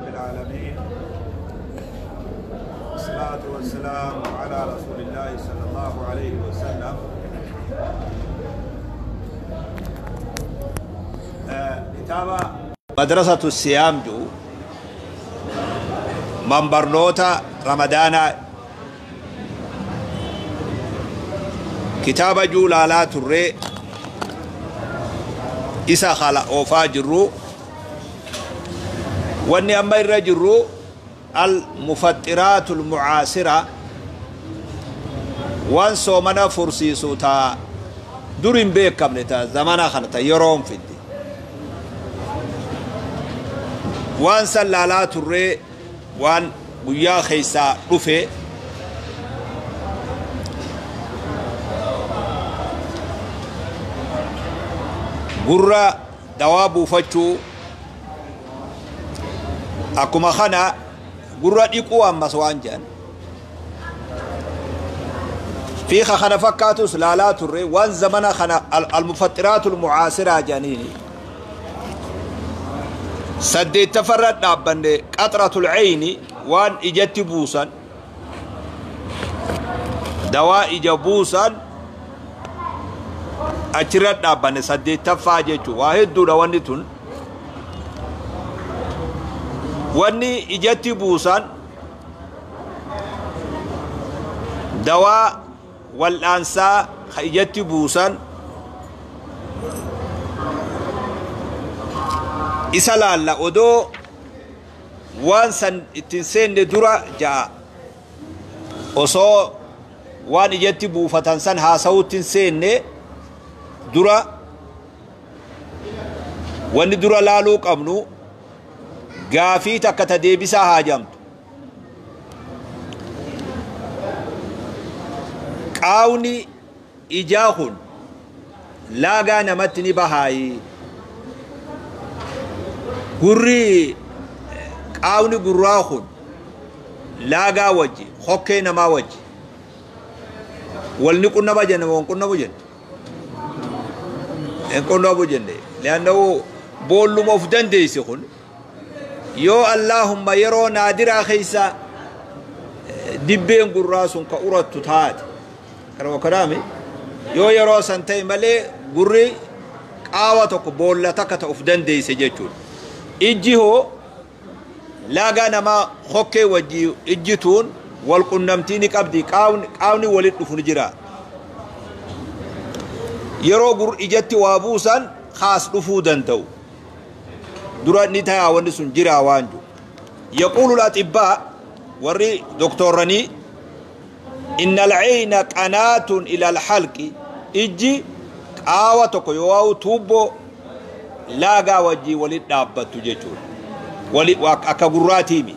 العالمين، والصلاة والسلام على رسول الله صلى الله عليه وسلم. Kitaaba Madrasatu Siyaam jiru man barnoota Ramadaanaa kitaaba juu laalaa turree isa kala oofaa jirru. Wanni amma irra jirru al mufaxxiraatul mucaasira, waan soomana fursiisu ta dur hin beekamne, ta zamana kana ta yeroon fidde, waan san laalaa turree. Waan guyyaa keessaa dhufe gurra dawaa buufachuu, akkuma kana gurra dhiquu, ammas waan jedhan fiika kana fakkaatus laalaa turre. Waan zamana kana almufaxxiraatu almucaasiraa jedhaniini saddeettaffarra dhaabbanne, qaxratul cayni, waan ijatti buusan, dawaa ija buusan achirra dhaabbanne saddeettaffaa jechuu. Waa hedduudha wanni tun. Wanni ijatti buusan, dawaa wal'aansaa ka ijatti buusan isa laalla. Odoo waan san ittiin seenne dura ja'a, osoo waan ijatti buufatan san haasawutti hin seenne dura, wanni dura laaluu qabnu gaafii takka ta deebisaa haajamtu. Qaawni ijaa kun laagaa namatti ni bahaayi? Gurri, qaawni gurraa kun laagaa wajji, hokkee namaa wajji walni qunnama jenne moo hin qunnamu jenne? Hin qunnamu jenne, li'annahu boolluma of dandeeyse kun. Yoo allaahumma yeroo naadiraa keessa dibbeen gurraa sun ka urattu taate, kanuma kanaami, yoo yeroo san ta'e malee gurri qaawa tokko, boolla takka ta of dandeeyse jechuudha. Ijji hoo laagaa namaa hokkee wajji ijjituun wal qunnamtii ni qabdi? Qaawni walit dhufu ni jira? Yeroo gur ijatti waa buusan kaas dhufuu danda'u dura ni tayaa wanni sun jira waan jiru. Yaquulu al-axibbaa, warri doktorranii, inna al-ayna qanaatun ila al-halqi, ijji qaawa tokko yoo tuubboo laagaa wajjii walit dhaabbattu jechuudha. Wali akka gurraatiimi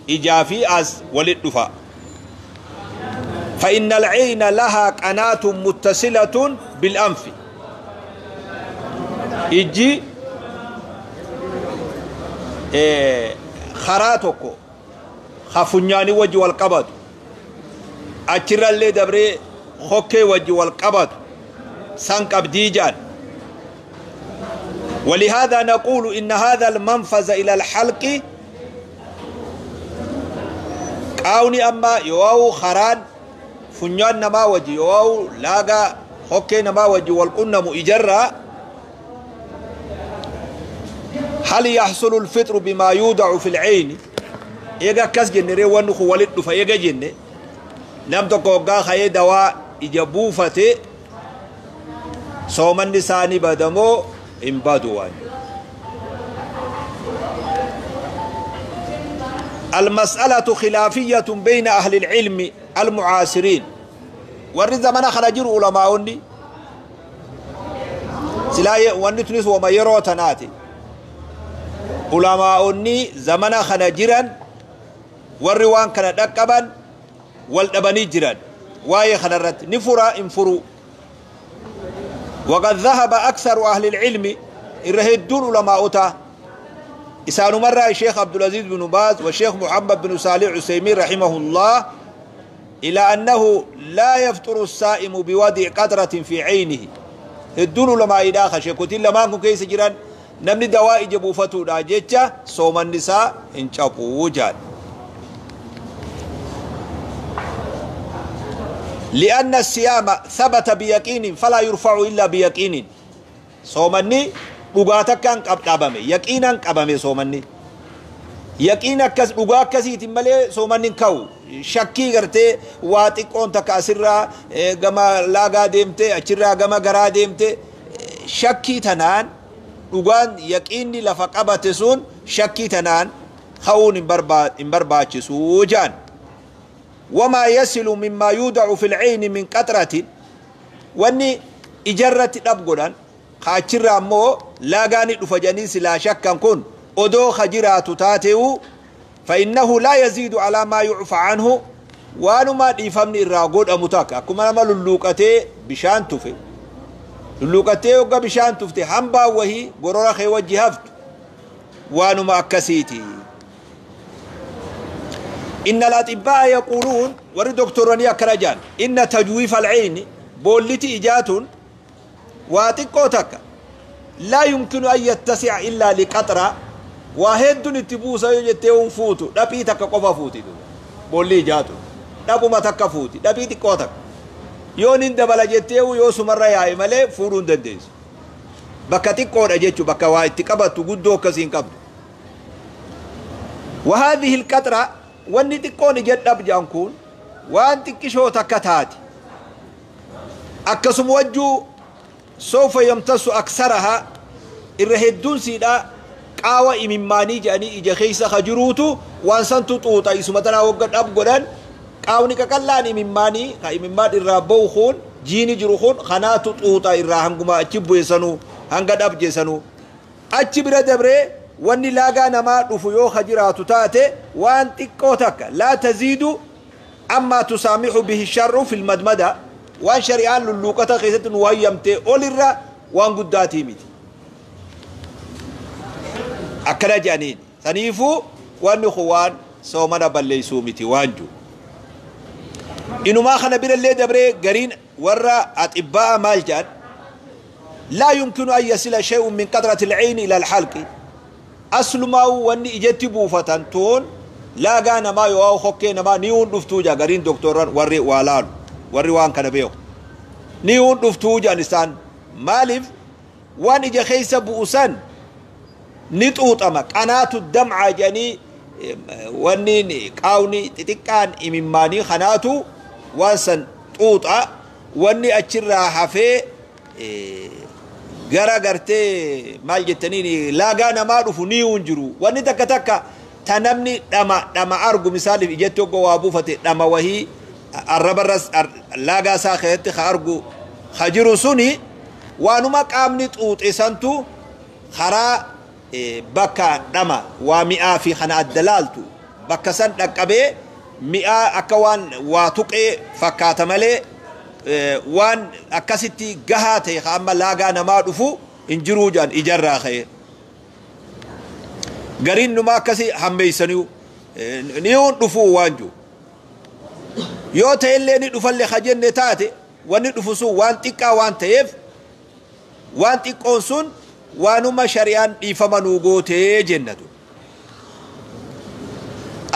ijaa fi as walit dhufa. فإن العين لها قناة متصلة بالأنف، ijji karaa tokko ka funyaanii wajji wal qabatu, achirrallee dabree hokkee wajji wal qabatu san qabdii jedhan. ولهذا نقول إن هذا المنفذ إلى الحلق، qaawni amma yoo karaan funyaan namaa wajji yoo laagaa hokkee namaa wajji wal qunnamu ijarraa، هل يحصل الفطر بما يوضع في العين؟ Eega akkas jenne ree, wanni kun walit dhufa eega jenne, nam tokko hoggaa ka'ee dawaa ija buufate soomanni isaanii badamoo hin badu waan jedhu. المسألة خلافية بين أهل العلم المعاصرين، warri zamana kana jiru ulamaa'onni silaa wanni tunis wama yeroo tanaati. Ulamaa'onni zamana kana jiran, warri waan kana dhaqqaban, wal dhabanii jiran waa'ee kanarratti, ni fura hin furu. وقد ذهب أكثر أهل العلم، irra hedduun ulamaa'ota isaanumarraa الشيخ عبد العزيز بن باز والشيخ محمد بن صالح عثيمين رحمه الله، إلى أنه لا يفطر الصائم بوضع قطرة في عينه. Hedduun ulamaa'idhaa ka sheekotiin lamaan kun keessa jiran Namni dawaa ija buufatuudha jecha soomanni isaa hin cabuu jaan. لأن الصيام ثبت بيقين فلا يرفع إلا بيقين. صومني dhugaa takkaan qabdhaabame, yaqiinaan qabame soomanni. Yaqiin akkas dhugaa akkasiitiin malee soomanni hin ka'u. Shakkii gartee waa xiqqoon takka asirraa gama laagaa deemte, achirraa gama garaa deemte, shakkii tanaan dhugaan yaqiinni lafa qabate sun shakkii tanaan ka'uun hin barbaachisuu jaan. وما يصل مما يودع في العين من قطرة، واني إجرت دبغدان خاچرا مو لاغاني دفجاني سلا شكا كن odoo خجرات تاتيو فإنه لا يزيد على ما يعفى عنه. وانما ديفمني الراغود أمتاك أكما نما للوكتي بشان تفي للوكتي وقا بشان تفتي حنبا وهي قرورا خي وجهفت وانما أكسيتي. إن الأطباء يقولون ورد دكتورانيا كرجان إن تجويف العين بولتي إجات واتقوتك لا يمكن أن يتسع إلا لقطرة وهد نتبوسا يجتيون فوتو دبيتك قفا فوتي بولي جاتو دبو ما تكفوتي دبيتي قوتك يونين دبلا جتيو يوسو مرة يا إمالي فورون دنديس بكتي قول أجتشو بكا وايتي قبطو قدو كسين قبطو. وهذه القطرة واني تكون جد أبجانكون وان تكشو تكتاتي أكسم وجو سوف يمتص أكثرها الرهدون سيدا قاوة إمماني جاني إجا خيسا خجروتو وان سنتو توتا إسمتنا وقد أبقدان قاوني ككلان إمماني إممان الرابوخون جيني جروخون خناتو توتا إراهنكما أجبو يسانو هنقد أبجيسانو أجبرا دبري واني لاغا نما رفيو خجراتو تاتي وان تكوتك لا تزيد أما تسامح به الشر في المدمدة وان شريان للوكتا خيزة وهيمتي أولرا وان قداتي ميتي أكلا جانين سنيفو وان خوان سومنا بليسو ميتي وانجو إنو ما خنا بير اللي دبري قرين ورا أطباء مالجان لا يمكن أن يصل شيء من قطرة العين إلى الحلق. أصل ما واني إجتي بوفتان تون لا غانا ما يواو خوكينا ما نيون دفتوجا قرين دكتوران وري والان warri waan kana beeku ni hun dhuftuu jedhan isaan. Maaliif waan ija keessa bu'usan ni xuuxama qanaatu dam'aa jedhanii wanni qaawni xixiqqaan imimmaanii kanaatu waan san xuuxa wanni achirraa hafee gara gartee maal jettaniin laagaa namaa dhufu ni hun jiru. Wanni takka takka ta namni dhama argu misaaliif ijatti hogga waa buufate dhama wahii الربرس لاغا ساخت خارجو خجرو سوني وانما قامني طوط اسنتو خرا بكا دما ومئة في خنا الدلالتو بكا سن دقبه مئة اكوان واتقي فكات ملي وان اكستي غهاتي خاما لاغا نما دفو انجرو جان اجرا خير غرين نما كسي هميسنيو نيون دفو وانجو yoo ta'ellee ni dhufallee hajenne taate wanni dhufu sun waan xiqqaa waan ta'eef waan xiqqoon sun waanuma shari'aan dhiifama nuu gootee jennatu.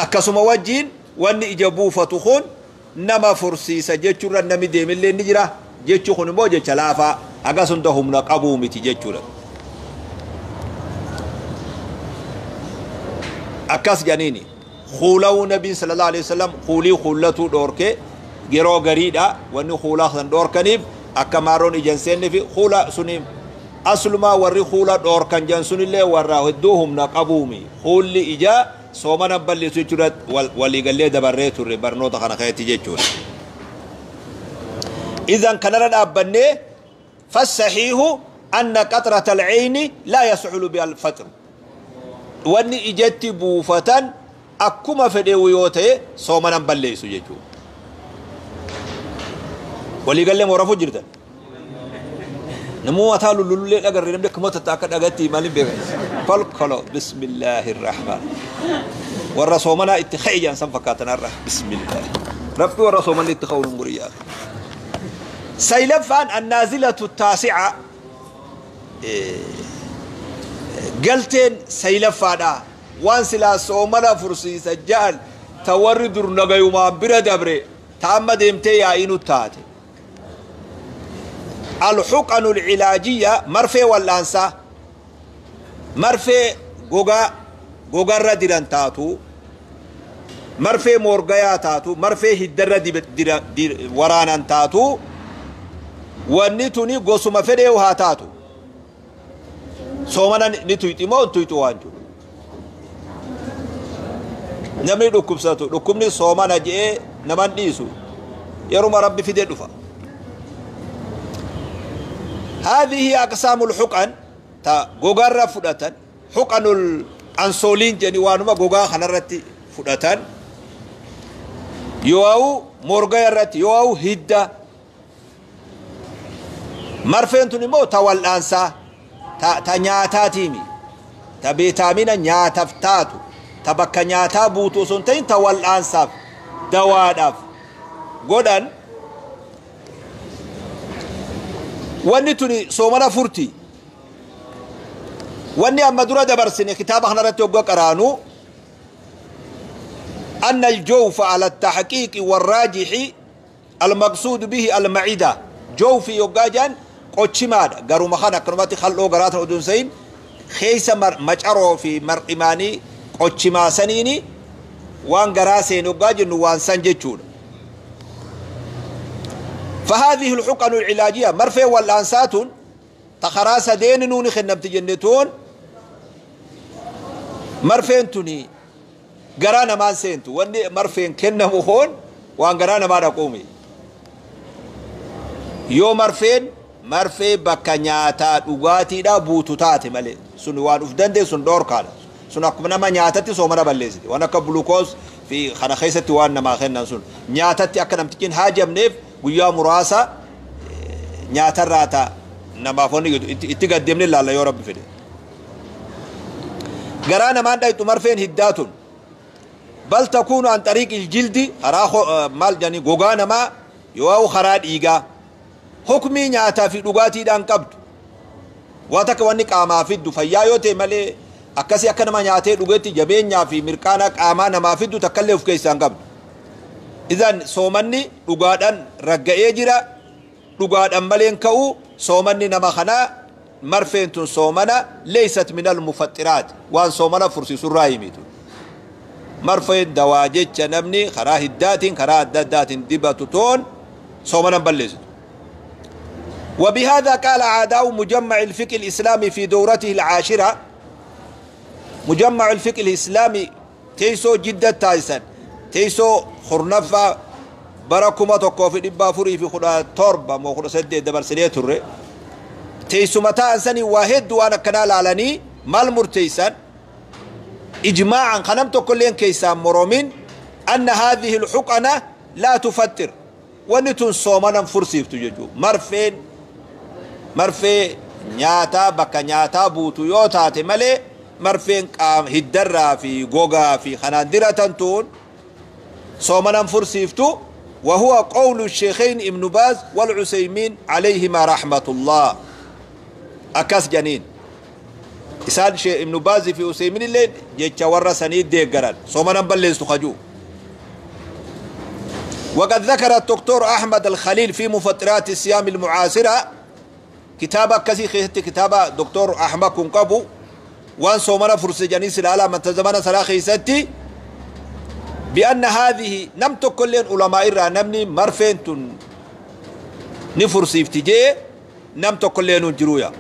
Akkasuma wajjiin wanni ija buufatu kun nama fursiisa jechuurra nami deemillee ni jira jechuu kun immoo jecha laafaa hagas hunda humna qabuu miti jechuudha. Akkas jedhaniini. خولو نبي صلى الله عليه وسلم خولي خولتو دورك غيرو غريدا وني خولا خن دوركنيف اكمارون اجنسين في خولا سنيم اصل ما وري خولا دوركن جنسون الله ورا هدوهم نقبومي خولي اجا سومنا بلي سجرت ولي قال دبريت برنوتا خنا خيتي جيچون. اذا كان دابني فالصحيح ان قطرة العين لا يسعل بها الفطر وني اجتي بوفتن akkuma fedhe yoo ta'e soomanan balleessu jechuudha. Waliigallee moorafu jirtan. Namuu mataa lullullee dhagarre namni akkuma akka dhagatti maaliin beekan. Kolkolo bismillaahi rahmaan. Warra soomanaa itti ka'e san fakkaatan har'a bismillaahi. Rabbi warra soomanni itti ka'uun hin guriyyaa. Saylaffaan annaazilatu taasi'a. Galteen saylaffaadha waan silaa soomana fursiisa ja'an ta warri dur nagayumaan bira dabre ta amma deemtee yaa'inu taate. Alxuqanu alcilaajiyya, marfee wal'aansaa, marfee gogaa gogarra diran taatu, marfee moorgayaa taatu, marfee hiddarra waraanan taatu, wanni tuni gosuma fedhee haa taatu soomana ni tuyxi moo hin tuyxu waan jiru. Namni dhukkubsatu dhukkubni soomana je'ee naman dhiisu, yeruma Rabbi fide dhufa. هذه أقسام الحقن تا غوغارا فدتن، حقن الأنسولين جني وانما غوغا خنرتي فدتن، يواو مورغا رتي، يواو هدة. Marfeen tun immoo ta wal'aansaa, ta nyaataatiimi, ta beetaamina nyaataaf taatu, ta bakka nyaataa buutu osoo hin ta'in ta wal'aansaaf dawaadhaaf godhan. Wanni tuni soomana furti. Wanni amma dura dabarsine kitaaba kanarratti hogga qaraanu أن الجوف على التحقيق والراجح المقصود به المعدة. جوف يوغاجان qochimaadha, garuma kana akkanumatti kal'oo garaatan oduun sayin keessa macaroo fi mar'imaanii qochimaa saniini waan garaa seen hoggaa jennu waan san jechuudha. فهذه الحقن العلاجية، مرفي والأنسات تخراس دين نون خنمت جنتون، مرفين تني قرانا ما سينتو. واني مرفين كنا مخون وان قرانا ما نقومي. يو مرفين marfee bakka nyaataa dhugaatiidha buutu taate malee, sun waan uf dandee sun dhoorkaadha. Sun akkuma nama nyaatatti soomana balleessiti. Waan akka glukoos fi kana keessatti waan namaa kennan sun nyaatatti akka namtichi hin haajamneef guyyaa muraasa nyaatarraa ta'a namaaf wanni itti gaddeemne laalla yoo Rabbi fedhe. Garaa namaan dhayxu marfeen hiddaatun bal takuunu an xariiqi jildi, karaa maal jedhanii gogaa namaa yoo karaa dhiigaa, hukmii nyaataa fi dhugaatiidhaan qabdu. Waa takka wanni qaamaa fiddu fayyaa yoo ta'e malee akkasii akka nama nyaatee dhugetti jabeenyaa fi mirqaana qaamaa namaa fiddu takkallee of keessaa hin qabdu. Idan soomanni dhugaadhaan ragga'ee jira, dhugaadhaan maleen ka'u soomanni nama kanaa. Marfeen tun soomana leeysat min almufaxiraat, waan soomana fursiisurraa himitu. Marfeen dawaa jecha namni karaa hiddaatiin karaa adda addaatiin dibatu toon soomana balleessitu. وبهذا قال أعداء مجمع الفقه الإسلامي في دورته العاشرة. مجمع الفقه الإسلامي تيسو جدة تايسن تيسو خرنفة بركما تقوف 417 مو 18 دبر سنة ترى تيسو متى أنساني واحد وانا كنال علني مال مرتيسان إجماعا خنمت كلين كيسان مرومين أن هذه الحقنة لا تفتر. ونتون صومنا فرسيف تججو مرفين marfee nyaataa bakka nyaataa buutu yoo taate malee marfeen qaama hiddarraa fi gogaa fi kanaan diratan tun soomanan fursiiftu. وهو قول الشيخين ابن باز والعسيمين عليهما رحمة الله. أكاس جنين إسان شيخ ابن باز في عسيمين اللي جيتشا ورا سنيد ديقران صومنا بلز تخجو. وقد ذكر الدكتور أحمد الخليل في مفطرات الصيام المعاصرة، كتابة كسي خيستي كتابة دكتور أحمد كنقبو وان صومنا فرس جنيس العالم من تزمنا سلا خيستي بأن هذه نمت كل علماء را نمني مرفين تن نفرسي افتجي نمت كل جرويا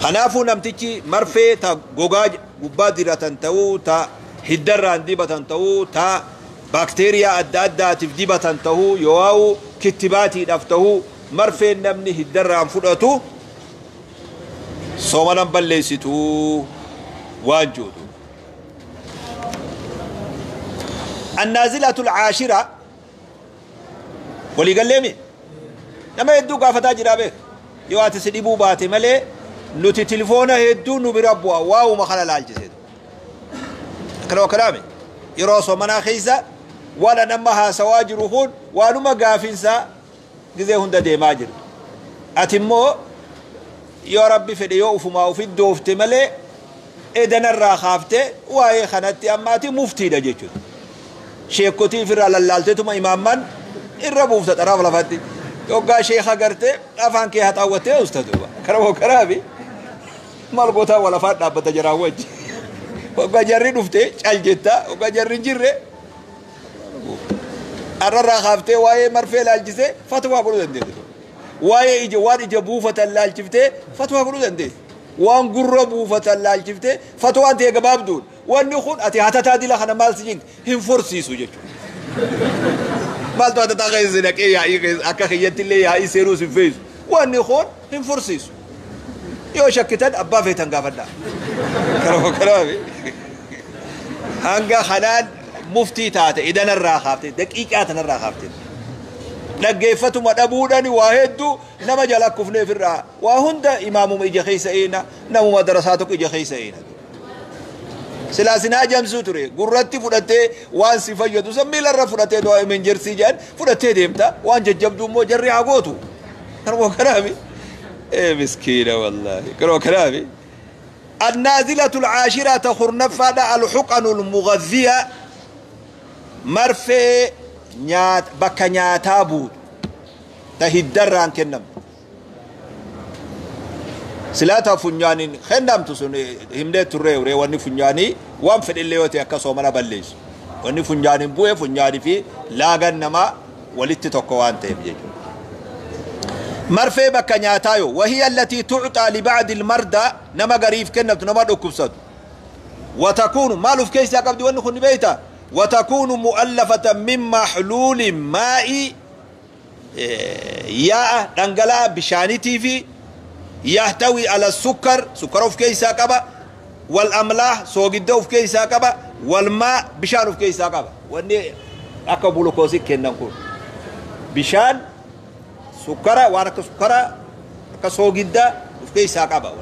خنافو نمتكي مرفي تا غوغاج غبادرة تنتو تا هدران ديبة تنتو تا بكتيريا أدى تفديبة تنتو يواو كتباتي نفتو مرفين نمني هدران فرأتو صومنا بليستو وانجودو. النازلة العاشرة ولي قال لي نما يدو قافتا جرابه يواتي سديبو باتي ملي نوتي تليفونه يدو نبربوا واو ما خلا الجسد كلو كلامي يروسو منا خيسا ولا نمها سواجرهون وانما قافنسا غزي هند ديما جر اتمو Yoo Rabbi fedhe yoo ufumaa ufi doofte malee edanarraa kaaftee waa'ee kanatti ammaati muftiidha jechuudha. Sheekotii ifirraa lallaalteetuma imaamman irra buufta xaraaf lafatti. Yoggaa sheeka gartee afaan kee haxaawwattee usta duuba. Karaa karaafi maal gootaa wal afaan dhaabbata jaraan wajji. Hoggaa jarri dhufte cal jetta, hoggaa jarri hin jirre arrarraa kaaftee waa'ee marfee laalchisee fatwaa godhuu dandeesse. Waa'ee ija waan ija buufatan laalchiftee fatwaa godhuu dandeesse. Waan gurra buufatan laalchiftee fatwaan ta'e gabaabduun wanni kun ati hatataa dila kana maal si jinti hin forsiisu jechuudha. Maaltu hatataa keessa naqee yaa'ii keessa akka kiyyatti illee yaa'ii seenuus hin feesu. Wanni kun hin forsiisu. Yoo shakkitan abbaa feetan gaafadhaa. Karama karaami. Hanga kanaan muftii taate idanarraa kaaftee daqiiqaa tanarraa kaaftee. Dhaggeeffatuma dhabuudhaan waa hedduu nama jala kufneef irraa waa hunda imaamuma ija keessa eena, namuma darasaa tokko ija keessa eena. Silaa sin hajamsuu ture gurratti fudhattee waan si fayyadu san miilarra fudhattee du'aa emergency jedhan fudhattee deemta, waan jajjabduu immoo jarri haa gootu. Kanuma kanaami. Ee miskiina wallaahi. Kanuma kanaami. النازلة العاشرة خرنفة الحقن المغذية مرفي نيات بكا نياتا بوت تهدران كنم سلاتا فنيانين خندم تسون همده تري وري وني فنياني وان فد اللي وتي اكا سومنا بليس وني فنيانين بوي فنياني في لاغن نما ولت توكو وان تيب جيجو مرفي بكا نياتايو وهي التي تعطى لبعض المرضى نما غريف كنبت نما دكوبسد وتكون مالوف كيس قبل ون خن بيتا وتكون مؤلفة من محلول ماء يا دنگلا بشانتي في يحتوي على السكر سكر في كيسا قبا والأملاح سوغيدو في كيسا قبا والماء بشان في كيسا قبا وني اكا بلوكوزي كنن بشان سكر وانك سكر كسوغيدا في كيسا قبا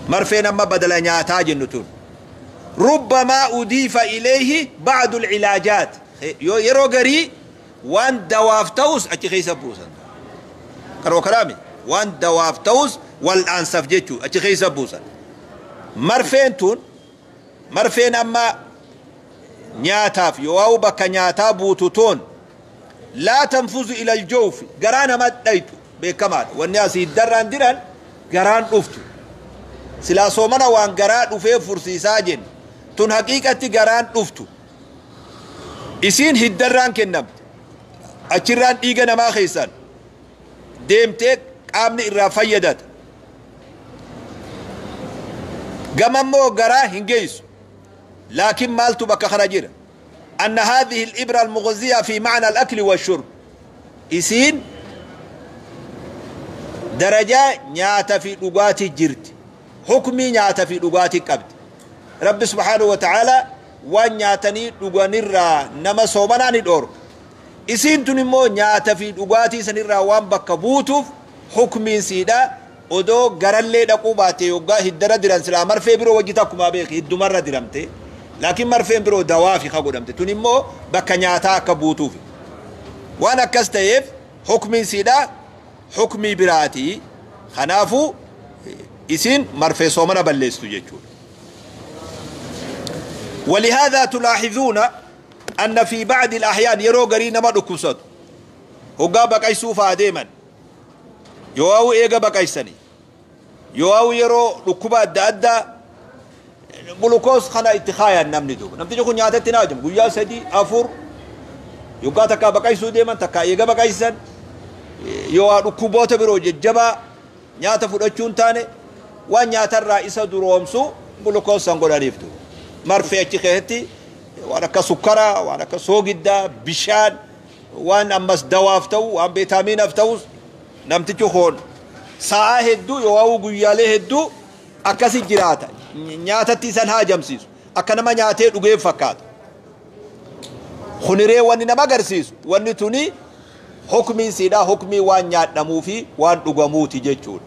مرفين اما بدل نياتا جنتون ربما أضيف إليه بعض العلاجات يرو غري وان دوافتوس أتي خيسا بوسن كرو كلامي وان دوافتوس والأنسف جيتشو أتي خيسا بوسن مرفين تون مرفين أما نياتاف يواو بكا نياتا بوتو لا تنفذ إلى الجوف قرانا ما دايتو بكمال والناس يدران ديران قران أفتو سلا صومنا وان قران أفيه فرسي ساجن تون حقيقة قران أفتو إسين هدران كنبت أجران إيغانا ما خيسان ديمتك آمن إرا فيدت قممو قرا هنجيس لكن مالتو بك خرجير أن هذه الإبرة المغذية في معنى الأكل والشرب إسين درجة نياتا في لغاتي جرت حكمي نياتا في لغاتي قبد رب سبحانه وتعالى وان نياتني لغانيرا نما صومنا ندور إسين تنمو نياتا في لغاتي سنرا وان بكبوتوف حكمي سيدا odoo garallee dhaquu baate yoggaa hiddara diran silaa marfee biroo wajji takkumaa beeki hiddumarra diramte laakiin marfeen biroo dawaafi ka godhamte tun immoo bakka nyaataa akka buutuufi waan akkas ta'eef hukmiin siidhaa hukmii biraatii kanaafuu isin marfee soomana balleessitu jechuudha. ولهذا تلاحظون أن في بعض الأحيان يرو غري نما دكوسات هوغا بقايسو فاديمن يواو إيغا بقايسني يواو يرو ركوبا أدى أدى بلوكوز خنا اتخايا نمني دوب نمتي جو نياتا تناجم غيا سدي أفور يوغا تكا بقايسو ديمن تكا إيغا بقايسن يوا ركوبوتا برو ججبا نياتا فودچون تاني وان نياتا الرئيس درومسو بلوكوز سانغولانيفتو مرفي أتخيتي وانا كسكرة وانا كسوجدة بشان وان أمس دوافتو وان بيتامين افتوس نمتي خون ساعة هدو يواو غياله هدو أكاسي جراتا نياتا تيسان هاجم سيسو أكنما نياتي دوغي فكات خنيري واني نما غرسيسو واني توني حكمي سيدا حكمي وان نيات نموفي وان دوغموتي جيتشون.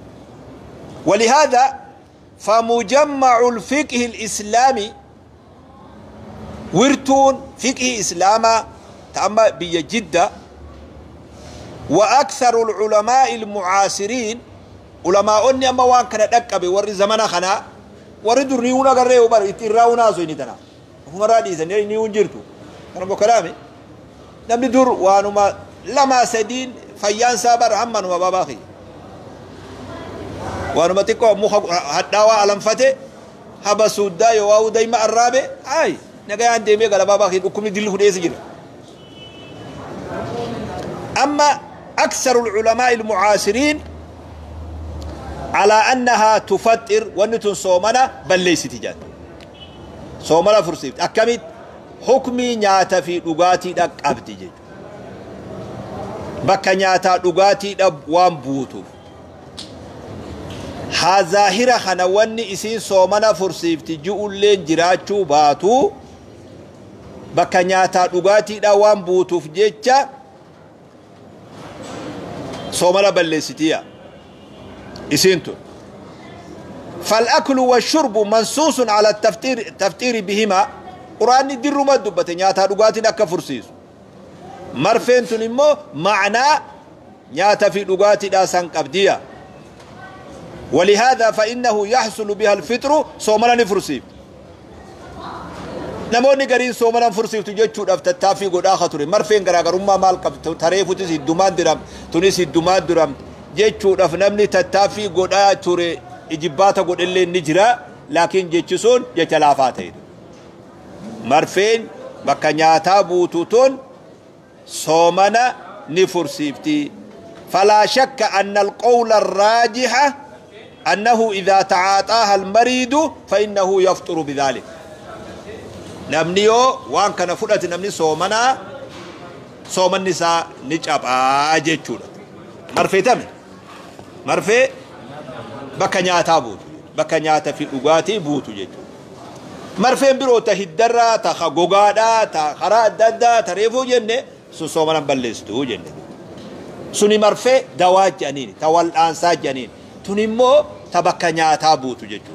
ولهذا فمجمع الفقه الإسلامي ورتون فقه إسلاما تأما بيجدة وأكثر العلماء المعاصرين Ulamaa'onni amma waan kana dhaqqabe warri zamana kanaa warri dur ni hun agarree bar itti irraa hunaasu inni tana ofumarraa dhiisan ni hun jirtu kana bokkalaame namni dur waanuma lamaa sadiin fayyaan isaa bar hammanuma baabaa kiyya waanuma xiqqoo muka hadhaawaa alanfate haba suuddaa yoo waa'uu dayma arraabe ay nagayaan deemee gala baabaa kiyya dhukkubni dilli hudheessa jira. أما أكثر العلماء المعاصرين على أنها تفطر ونتن صومنا بل ليس تجان صومنا فرسيفت أكمل حكمي نياتا في لغاتي دك أبدي جي بكا نياتا لغاتي دك وان بوتو ها ظاهرة خنواني إسين صومنا فرسيفت جئوا اللين جراتشو باتو بكا نياتا لغاتي دك وان بوتو في جيتشا صومنا بل ليس تيا إسينتو. فالأكل والشرب منصوص على التفطير بهما. قرآن دير ما دبت نياتا لغاتي نك فرسيس مرفين تنمو معنى نياتا في لغاتي داسان قبدية. ولهذا فإنه يحصل بها الفطر صومنا نفرسيف. نموني قرين صومنا فرسيف تجتشو افتتافي قد آخر مرفين قراغر ما مال قبض تريفو تسي الدمان درم تونسي الدمان درم jechuudhaaf namni tattaaffii godhaa ture ijibbaata godhellee ni jira laakiin jechi sun jecha laafaa ta'edha. Marfeen bakka nyaataa buutu tun soomana ni fursiifti. فلا شك أن القول الراجح أنه إذا تعاطاها المريض فإنه يفطر بذلك. Namni yoo waan kana fudhate namni soomana soomanni isaa ni cabaa jechuudha. Marfee tame marfee bakka nyaataa buutu bakka nyaata fi dhugaatii buutu jechuudha. Marfeen biroo ta hiddarraa ta gogaadhaa ta karaa adda addaa ta reefuu jenne sun soomana balleessitu jenne. Suni marfee dawaa jedhaniin ta wal'aansaa jedhaniin tun immoo ta bakka nyaataa buutu jechuudha.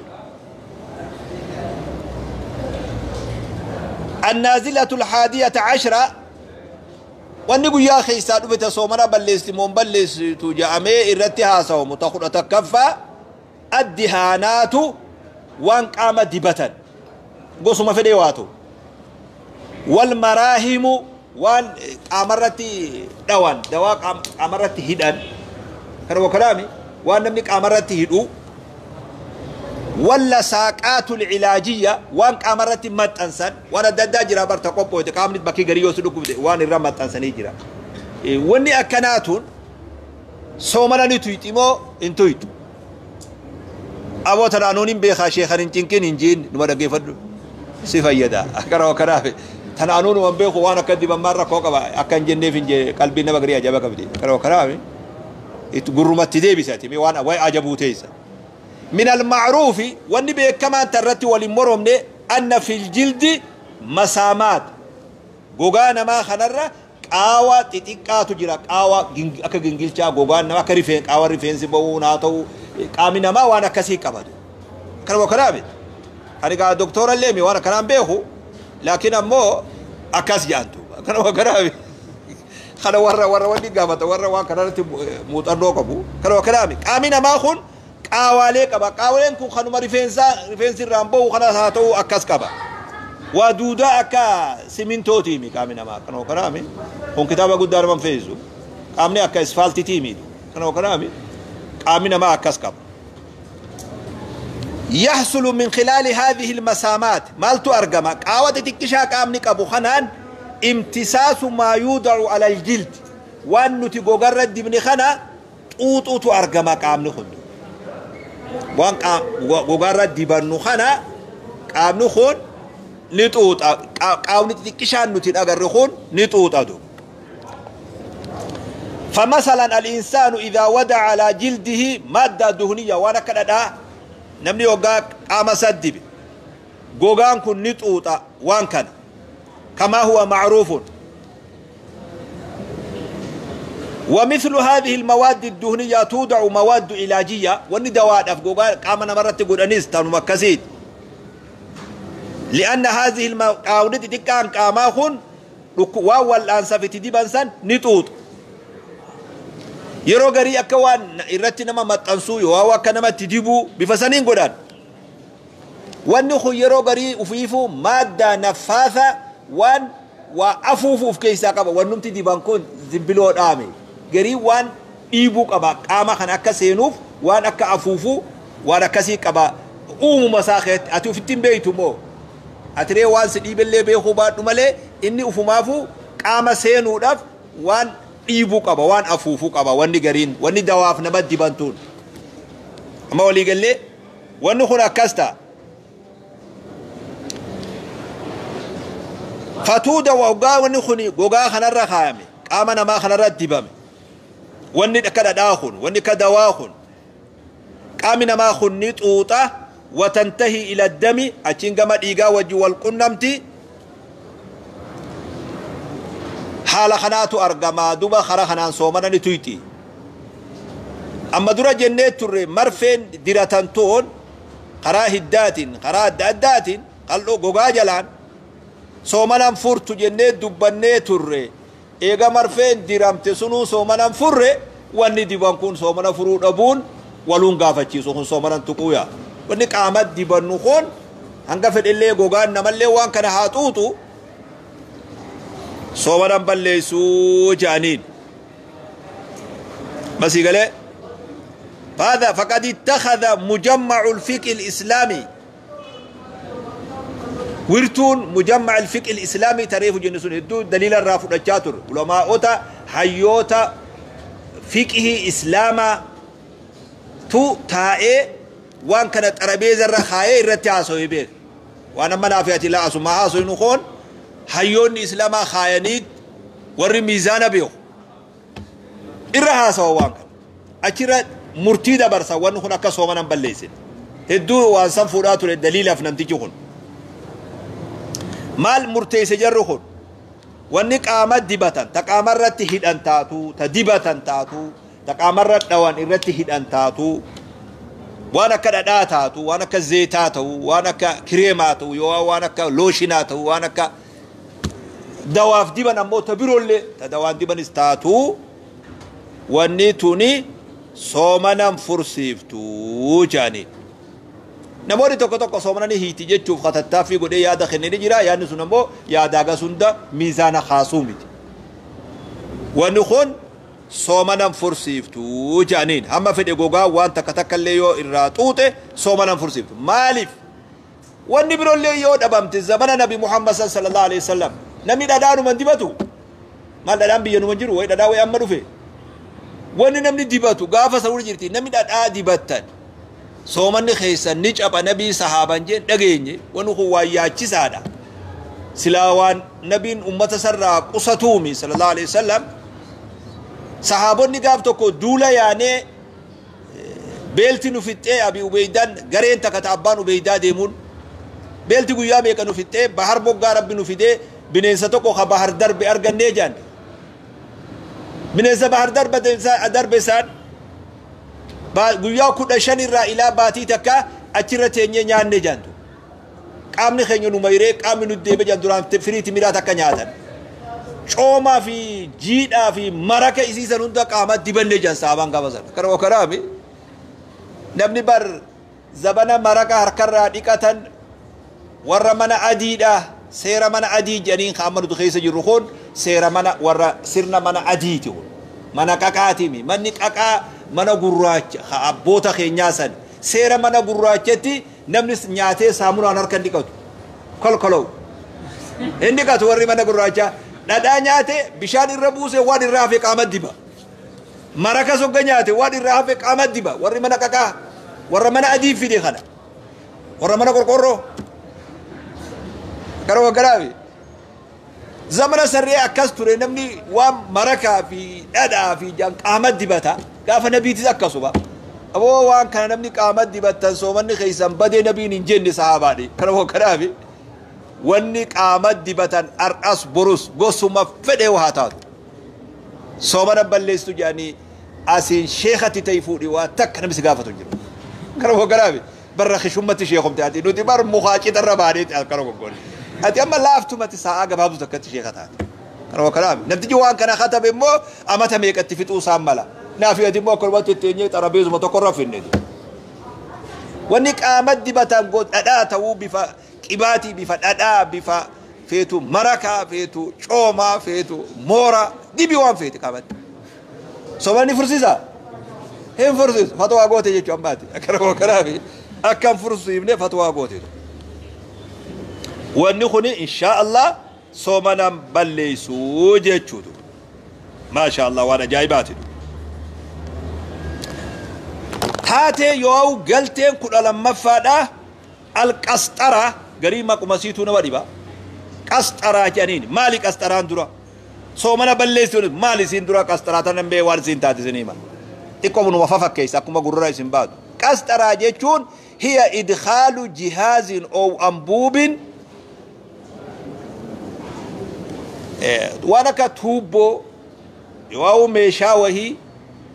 النازلة 11 wanni guyyaa keessaa dhufe soomana balleessi moon balleessitu jedhamee irratti haasawamu ta 11ffaa addihaanaatu waan qaama dibatan gosuma fedhee waa ta'u wal maraahimu waan qaamarratti dhawan dawaa qaamarratti hidhan kana kalaami waan namni qaamarratti hidhu walla saaqaatu cilaajiyya waan qaamarratti maxxansan waan adda addaa jira barta qophooyte qaamni bakkii garii yoo si dhukkubde waan irra maxxansanii jira. Wanni akkanaatuun soomana ni tuyxi moo hin tuyxu? Aboo tanaanuun hin beekaa sheekan hin cinqin hin jiin numa dhaggeeffadhu si fayyada. Akkana kanaaf tanaanuun waan beeku waan akka dibammaan rakkoo qaba akka hin jenneef hin jee qalbiin nama garii ajaba qabdi. Akkana kanaaf gurrumatti deebisati waan wayi ajabuu teessa. من المعروف والنبي كما ترتي ولمرمني أن في الجلد مسامات غوغانا ما خنرة قاوة تتكاتو جرا قاوة أكا جنجلشا غوغانا ما كريفين قاوة ريفين سبووناتو قامنا ما وانا كسي كبدو كلام كلامي أنا قال دكتور الليمي وانا كلام بيهو لكن أمو أكاس جانتو كلام كلامي خلا ورا ورا ودي قامت ورا وانا كلامي موتانو كلام كلامي قامنا ما خون qaawaalee qaba. Qaawaleen kun kanuma rifeensi irraan bahu kanas haa ta'u akkas qaba. Waa duudaa akka simintootiimi qaamni namaa kanoo kanaami. Kun kitaaba guddaa nama fe'isu. Qaamni akka isfaaltitiimi kanoo kanaami. Qaamni namaa akkas qaba. يحصل من خلال هذه المسامات مالتو أرقما قاوة تكشا قامني قبو خنان امتصاص ما يوضع على الجلد وأنو تقوغر الدبن خنا طوطو أرقما قامني خندو وان قوغر الدبن خنا قامني خون نطوط قاوني تكشا نتين أقر خون نطوط أدو. فمثلا الإنسان إذا ودع على جلده مادة دهنية وانا كده namni yoggaa qaama isaa dibe gogaan kun ni xuuxa waan kana kamaa huwa macruufun. ومثل هذه المواد الدهنية توضع مواد علاجية وندواء أفقوغا قام نمرت قدنيس تنمكسيد لأن هذه المواد تكان قاماخن واول أنسا في تديبانسان نتوط. Yeroo garii akka waan irratti nama maxxansuu yoo akka namatti dibuu bifa saniin godhan. Wanni kun yeroo garii ufiifuu maaddaa naffaasa waan waa afuufu of keessaa qaba. Wannumti diban kun zimbiloo dhaame. Garii waan dhiibuu qaba. Qaama kana akka seenuuf waan akka afuufuu waan akkasii qaba. Uumuma isaa keessatti ati ofitti hin beektu moo? Atiree waan si dhiibellee beekuu baadhu malee inni ufumaafuu qaama seenuudhaaf waan dhiibuu qaba, waan afuufuu qaba wanni gariin, wanni dawaaf nama dibantuun. Amma walii gallee wanni kun akkas ta'a. Fatuuda waggaa wanni kun gogaa kanarra kaayame, qaama namaa kanarra dibame. Wanni akka dhadhaa kun, wanni akka dawaa kun, qaamni namaa kun ni xuuxa. Watantahi ila dami, achiin gama dhiigaa wajji wal qunnamti. Haala kanaatu argama duba kara kanaan soomana ni tuyxi. Amma dura jennee turre marfeen diratantoon karaa hiddaatiin, karaa adda addaatiin qal'oo gogaa jalaan soomanaan furtu jennee dubbannee turre. Eega marfeen diramte sunuu soomanaan furre, wanni diban kun soomana furuu dhabuun waluun gaafachiisu kun soomanaan tuquuya. Wanni qaama dibannu kun hanga fedhellee gogaan namallee waan kana haa xuuxu soomanaan balleessuu jedhaniin. Masii galee فهذا فقد اتخذ مجمع الفقه الإسلامي ورتون مجمع الفقه الإسلامي تاريخ جنسون هدو دليل الرافض الشاطر علماء حيوتا فقه إسلاما تو تائي وان كانت عربية الرخاية الرتي بيك وانا منافعتي لا أسو ما عاصو نخون حيون إسلاما خاينيد ور ميزان بيو إرها سوا وان كان أشرا مرتي دبرسا وان خون أكا سومنا بليسين هدو وان سنفوراتو للدليل فنمتجي خون مال مرتي سجر خون وانك قامت دبتن تقامرت هدان تاتو تدبتن تاتو تقامرت دوان إرت هدان تاتو وانا كددا تاتو وانا كزيتا تاو وانا كريما تاو يو وانا كلوشنا تاو وانا ك دواف دبن امو تبرول تدوان دبن استاتو واني توني سومنام فرسيفتو جاني نموري توكو توكو سومناني هيتي جچوف خطتا في غدي يادا خنني جرا ياني سنمو يادا غسوندا ميزان خاصومت ونخون soomanan fursiiftu jedhaniin hamma fedhe gogaa waan takka takka illee yoo irraa xuuxe soomanan fursiiftu. Maaliif? Wanni biroollee yoo dhabamte zamana Nabi Muhammad sallallahu alaihi wasallam namni dhadhaanuman dibatu. Maal dhadhaan biyya numan jiru wayi dhadhaa wayi amma dhufe. Wanni namni dibatu gaafa sawuri jirti namni dhadhaa dibattan soomanni keessan ni caba nabii sahaaban jeen dhageenye wanni kun waan yaachisaadha. Silaa waan nabiin ummata sarraa qusatuumi sallallahu alaihi wasallam. Sahaabonni gaaf tokko duula yaanee beelti nu fixxee Abi Ubeydaan gareen takka ta abbaan Ubeydaa deemuun beelti guyyaa meeqa nu fixxee bahar moggaa rabbi nu fidee bineensa tokko ka bahar darbe argannee jaan. Bineensa bahar darbe isaan guyyaa 15 irraa ilaa baatii takka achirra teenyee nyaanne jaantu. Qaamni keenya nu mayree qaamni nu deebe jaan duraan firii timiraa takka nyaatan. Coomaa fi jiidhaa fi maraka isiisan hunda qaama dibannee jiran sahaabaan gaafa sana. Kana kanaami namni bar zabana maraka harkarraa dhiqatan warra mana adiidha seera mana adii jedhaniin kan amma nuti keessa jirru kun seera mana warra sirna mana adiiti kun mana qaqaatimi manni qaqaa mana gurraacha ha abboota keenyaa san seera mana gurraachatti namni nyaatee saamunaan harka hin dhiqatu kolkoloo hin dhiqatu warri mana gurraachaa. Dhadhaa nyaate bishaan irra buuse waan irraa hafe qaama diba. Maraka sogga nyaate waan irraa hafe qaama diba. Warri mana qaqaa warra mana adii fide kana. Warra mana qorqorroo. Karoo garaabi. Zamana sarree akkas ture namni waan marakaa fi dhadhaa fi jaan qaama dibata. Gaafa nabiitis akkasuma. Aboo waan kana namni qaama dibattan soomanni keessan badee nabiin hin jenne sahaabaadhe. Karoo garaabi. Wanni qaama dibatan har'as borus gosuma fedhe haa taatu. Soomana balleessitu jedhanii asiin sheekatti ta'e fuudhi waa takka namni si gaafatu hin jiru. Kana garaabi barra kishummatti sheekumte ati nuti bar mukaa citarra baaneeti akkana goggoone. Ati amma laaftumatti sa'aa gabaabdu takkatti sheeka taate. Kana garaabi namtichi waan kana katabe immoo amata meeqatti fixuu isaan mala. Naafi ati immoo akkanumatti teenyee xarabeezuma tokko irra finne. Wanni qaama dibatan dhadhaa ta'uu, bifa qibaatii, bifa dhadhaa, bifa feetu marakaa, feetu coomaa, feetu moora, dibi waan feete qaamatti. Somanni fursiisa? Hin fursiisu. Fatwaa goote jechuu ammaati. Akkana kanaafi akkam fursiifne fatwaa goote. Wanni kuni inshaa Allah soomanaan balleessuu jechuutu. Maasha Allah, waan ajaa'ibaati. Taatee yoo galteen 12ffaadha, alqasxara. Garii maqumasiituu nama dhiba. Qasxaraa jedhaniin maali qasxaraan dura? Soomana balleessuun maali isiin dura qasxaraa tanan bee waan isiin taate isinii hima. Xiqqoo numa fafakkeessa akkuma gurra isin baatu. Qasxaraa jechuun hiya idkhaalu jihaazin ow ambuubin, waan akka tuubboo yoo meeshaa wahii,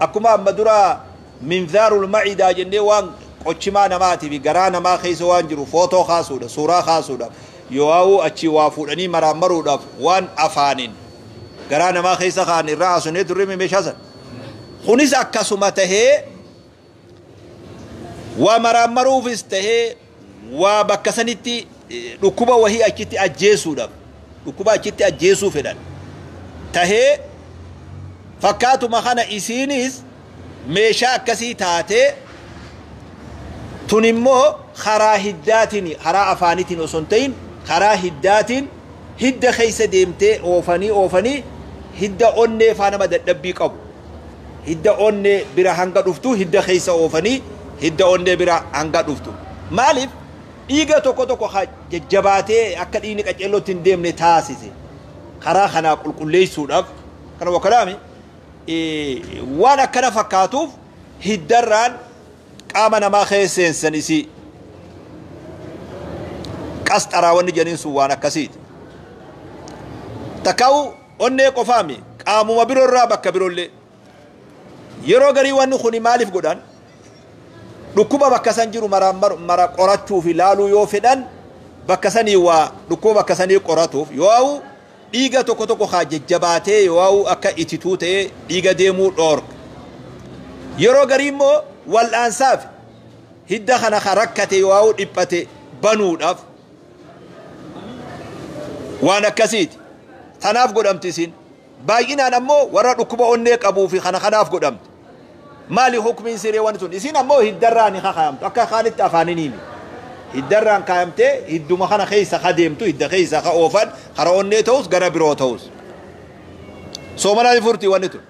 akkuma amma dura minzaarul macidaa jennee, waan qochimaa namaatii fi garaa namaa keessa waan jiru footoo kaasuudha, suuraa kaasuudhaaf, yoo achi waa fuudhanii maraammaruudhaaf, waan afaaniin garaa namaa keessa kaan irraa haasonee turre meeshaa san. Kunis akkasuma tahee, waa maraammaruufis tahee, waa bakka sanitti dhukkuba wahii achitti ajjeesuudhaaf, dhukkuba achitti ajjeesuu fedhan tahee, fakkaatuma kana isiinis meeshaa akkasii taatee, tun immoo karaa hiddaatiin, karaa afaanitiin osoo hin ta'in, karaa hiddaatiin, hidda keessa deemtee oofanii oofanii, hidda onnee faa nama dadhabbii qabu, hidda onnee bira hanga dhuftu, hidda keessa oofanii hidda onnee bira hanga dhuftu. Maaliif? Dhiiga tokko tokko jajjabaatee akka dhiigni qaceellootti hin deemne taasise karaa kanaa qulqulleessuudhaaf. Kana wakalaami waan akkana fakkaatuuf hiddarraan qaama namaa keessa seensan. Isii qasxaraa wanni jedhaniin sun waan akkasiiti. Takkaa'u onnee qofaami, qaamuma biroorraa bakka biroollee. Yeroo garii wanni kuni maaliif godhan? Dhukkuba bakka san jiru mara mara qorachuu fi laaluu yoo fedhan, bakka sanii waa dhukkuba bakka sanii qoratuuf, yoo dhiiga tokko tokko haa jajjabaatee, yoo akka itituu ta'ee dhiiga deemuu dhoorka. Yeroo garii immoo wal'aansaaf, hidda kana ka rakkate yoo dhiphate banuudhaaf, waan akkasiiti. Tanaaf godhamti isin. Baay'inaan ammoo warra dhukkuba onnee qabuu fi kana kanaaf godhamti. Maali hukmiin siree wanti sun? Isin ammoo hiddarraa ni kakaayamtu, akka kaanitti afaaniin himi. Hiddarraan kaayamtee hidduma kana keessa ka deemtu, hidda keessa ka oofan, kara onnee ta'us gara biroo ta'us. Soomanaa furtii wanni tun.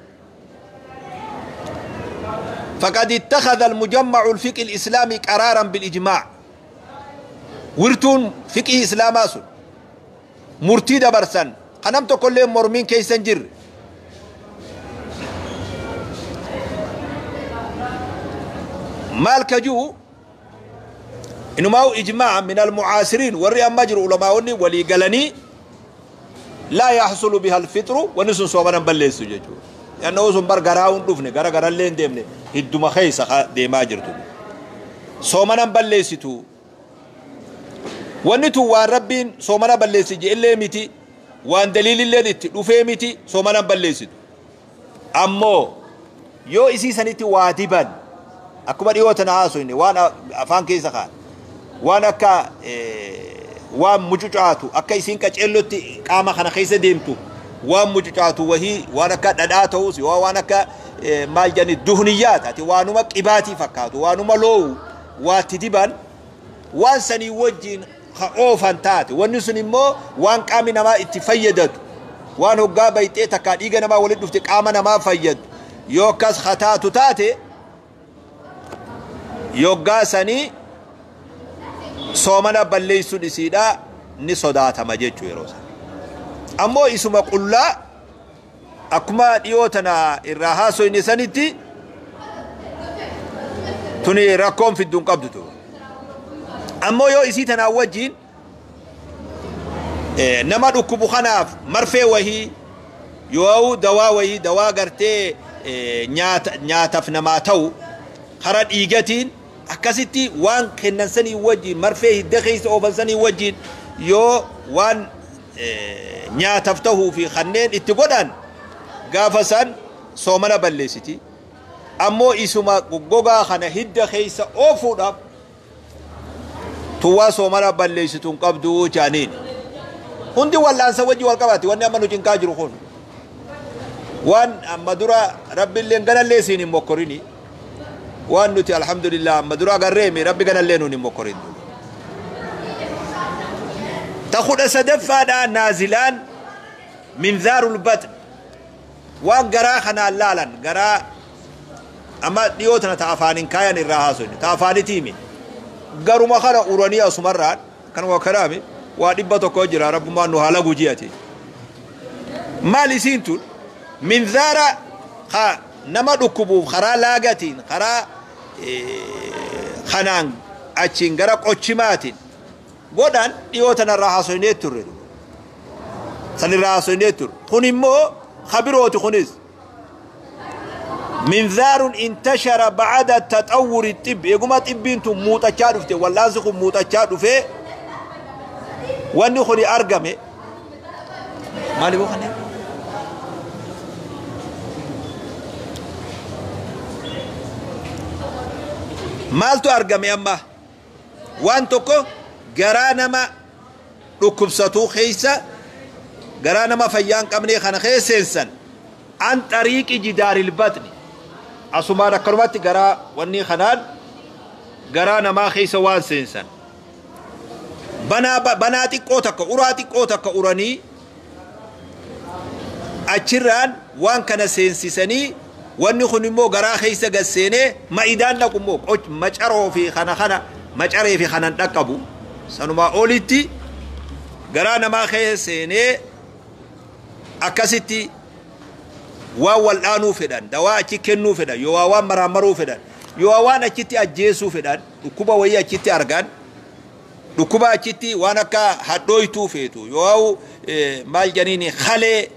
فقد اتخذ المجمع الفقه الإسلامي قرارا بالإجماع. Wirtuun fiqhii islaamaa sun murtii dabarsan kanam tokkollee mormiin keessa hin jirre. Maal kajuu inumaa'u ijmaa min almucaasiriin, warri amma jiru ulamaa'onni walii galanii, laa yaxsulu biha alfixru, wanni sun soomanan balleessu jechuudha. Yannoo sun bar garaa hin dhufne, gara garallee hin deemne, hidduma keessa deemaa jirtu. Soomanan balleessitu. Wanni tun waan Rabbiin soomana balleessi je'ellee miti, waan daliililleen itti dhufee miti, soomanan balleessitu. Ammoo yoo isii sanitti waa diban, akkuma dhiyoo tana haasofne, waan afaan keessa kaan, waan akka waan mucucaatu, akka isiin qaceellotti qaama kana keessa deemtu, waan mucucaatu wahii, waan akka dhadhaa ta'us, yoo waan akka maal jedhani duhniyyaa taate, waanuma qibaatii fakkaatu, waanuma loowu waatti diban, waan sanii wajjiin ka oofan taate, wanni sun immoo waan qaamni namaa itti fayyadatu, waan hoggaa bayxee takkaa dhiiga namaa walitti dhufte qaama namaa fayyadu yoo akkas hataatu taate, yoggaa sanii soomana balleessuun isiidha ni sodaatama jechuu yeroo sana. Ammoo isuma qullaa akkuma dhiyoo tana irraa haasoyne sanitti, tuni rakkoon fidduun qabdu tu. Ammoo yoo isii tanaa wajjiin nama dhukkubu kanaaf marfee wahii, yoo dawaa wahii, dawaa gartee nyaataaf namaa ta'u, kara dhiigatiin akkasitti waan kennan sanii wajjiin, marfee hidda keessa oofan sanii wajjiin, yoo waan nyaataaf ta'uu fi kanneen itti godhan, gaafa san soomana balleessiti. Ammoo isuma goggogaa kana hidda keessa oofuudhaaf tuwwaa soomana balleessitu hin qabdu jaaniin. Hundi wal'aansa wajji wal qabaati wanni amma nu cinqaa jiru kun. Waan amma dura rabbiilleen ganallee siin hin mokkorini. Waan nuti alhamdulillah amma dura agarreemi rabbi ganallee nuun hin mokkorin. Ta 13ffaadhaa naazilaan minzaarul batn. Waan garaa kanaan laalan garaa amma dhiyoo tana ta afaanin kaayan irraa haasofne ta afaanitiimi. Garuma kana uranii asumarraan kanuma kanaami waa 100 jira rabbummaan nu haala guji'ati. Maal isiin tun minzaara ka nama dhukkubuuf karaa laagatiin karaa kanaan achiin gara qochimaatiin godhan dhiyoo tanarraa haasofnee turre. Sanirraa haasofnee turre. Kun immoo khabirooti kunis. Minzaarun intashara ba'ada taxawwuri xibbi. Eeguma xibbiin tun muuxachaa dhufte wallaansi kun muuxachaa dhufee wanni kuni argame. Maali boo kanneen? Maaltu argame amma? Waan tokko garaa nama dhukkubsatuu keessa garaa nama fayyaa hin qabnee kana keessa seensan an xariiqi jidaaril batni. Asumaan akkanumatti garaa wanni kanaan garaa namaa keessa waan seensan. Banaa xiqqoo takka uraa xiqqoo takka uranii achirraan waan kana seensisanii wanni kun immoo garaa keessa gad seenee ma'idaan dhaqu immoo macaroo fi kana kana macaree fi kanan dhaqqabu sanumaa olitti garaa namaa keessa seenee akkasitti waan wal'aanuu fedhan dawaa achi kennuu fedhan yoo waan maraamaruu fedhan yoo waan achitti ajjeesuu fedhan dhukkuba wayii achitti argan dhukkuba achitti waan akka hadhooytuu feetu yoo maal janiini halee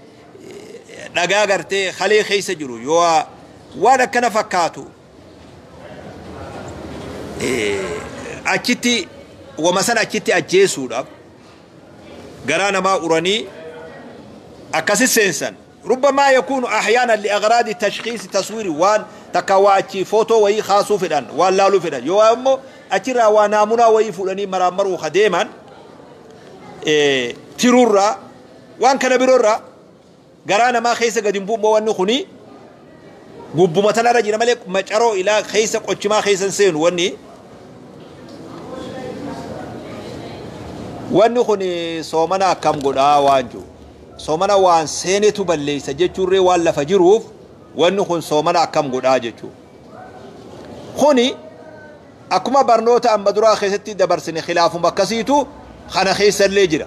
dhagaa gartee halee keessa jiru yoo waan akkana fakkaatu achitti wama sana achitti ajjeesuudhaaf garaa namaa uranii akkasi seensan. ربما يكون احيانا لاغراض تشخيص تصوير وان تكواتشي فوتو وي خاصو فدان وان لالو فدان يو امو اچرا ونامونا وي فلاني مرامرو خديما تيرورا وان كان بيرورا غرانا ما خيسه قديم بو وان خني غبما تنرجي مالك مچرو الى خيسه قچما خيسن سين وني وان خني سومنا كم غدا وانجو soomana waan seenetu balleessa jechuurree waan lafa jiruuf wanni kun soomana akkam godhaa jechuu. Kuni akkuma barnoota amma duraa keessatti dabarsine khilaafuma akkasiitu kana keessallee jira.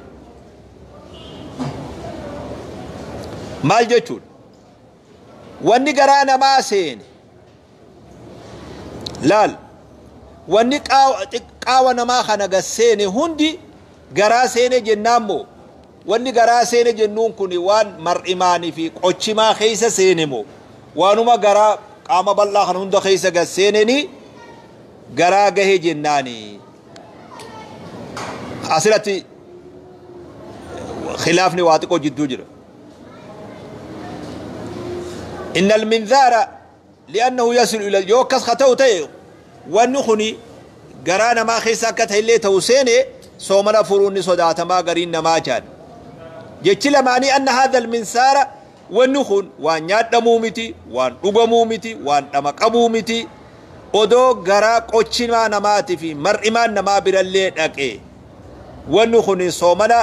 Maal jechuun wanni garaa namaa seene laal wanni qaawa namaa kana gad seene hundi garaa seene jennaan moo wanni garaa seene jennuun kun waan mar'imaanii fi qochimaa keessa seene moo waanuma garaa qaama bal'aa kan hunda keessa gad seeneni garaa gahe jennaani. Asirratti khilaafni waa xiqqoo jidduu jira. Inna alminzaara li'annahu yasilu ila yoo akkas haa ta'u ta'e wanni kuni garaa namaa keessa akka ta'ellee ta'u seene soomana furuun ni sodaatamaa gariin namaa jaan. Jechi lamaanii anna haadha alminsaara wanni kun waan nyaadhamuu miti, waan dhugamuu miti, waan dhamaqamuu miti. Odoo garaa qochimaa namaatii fi mar'imaan namaa birallee dhaqe wanni kun soomana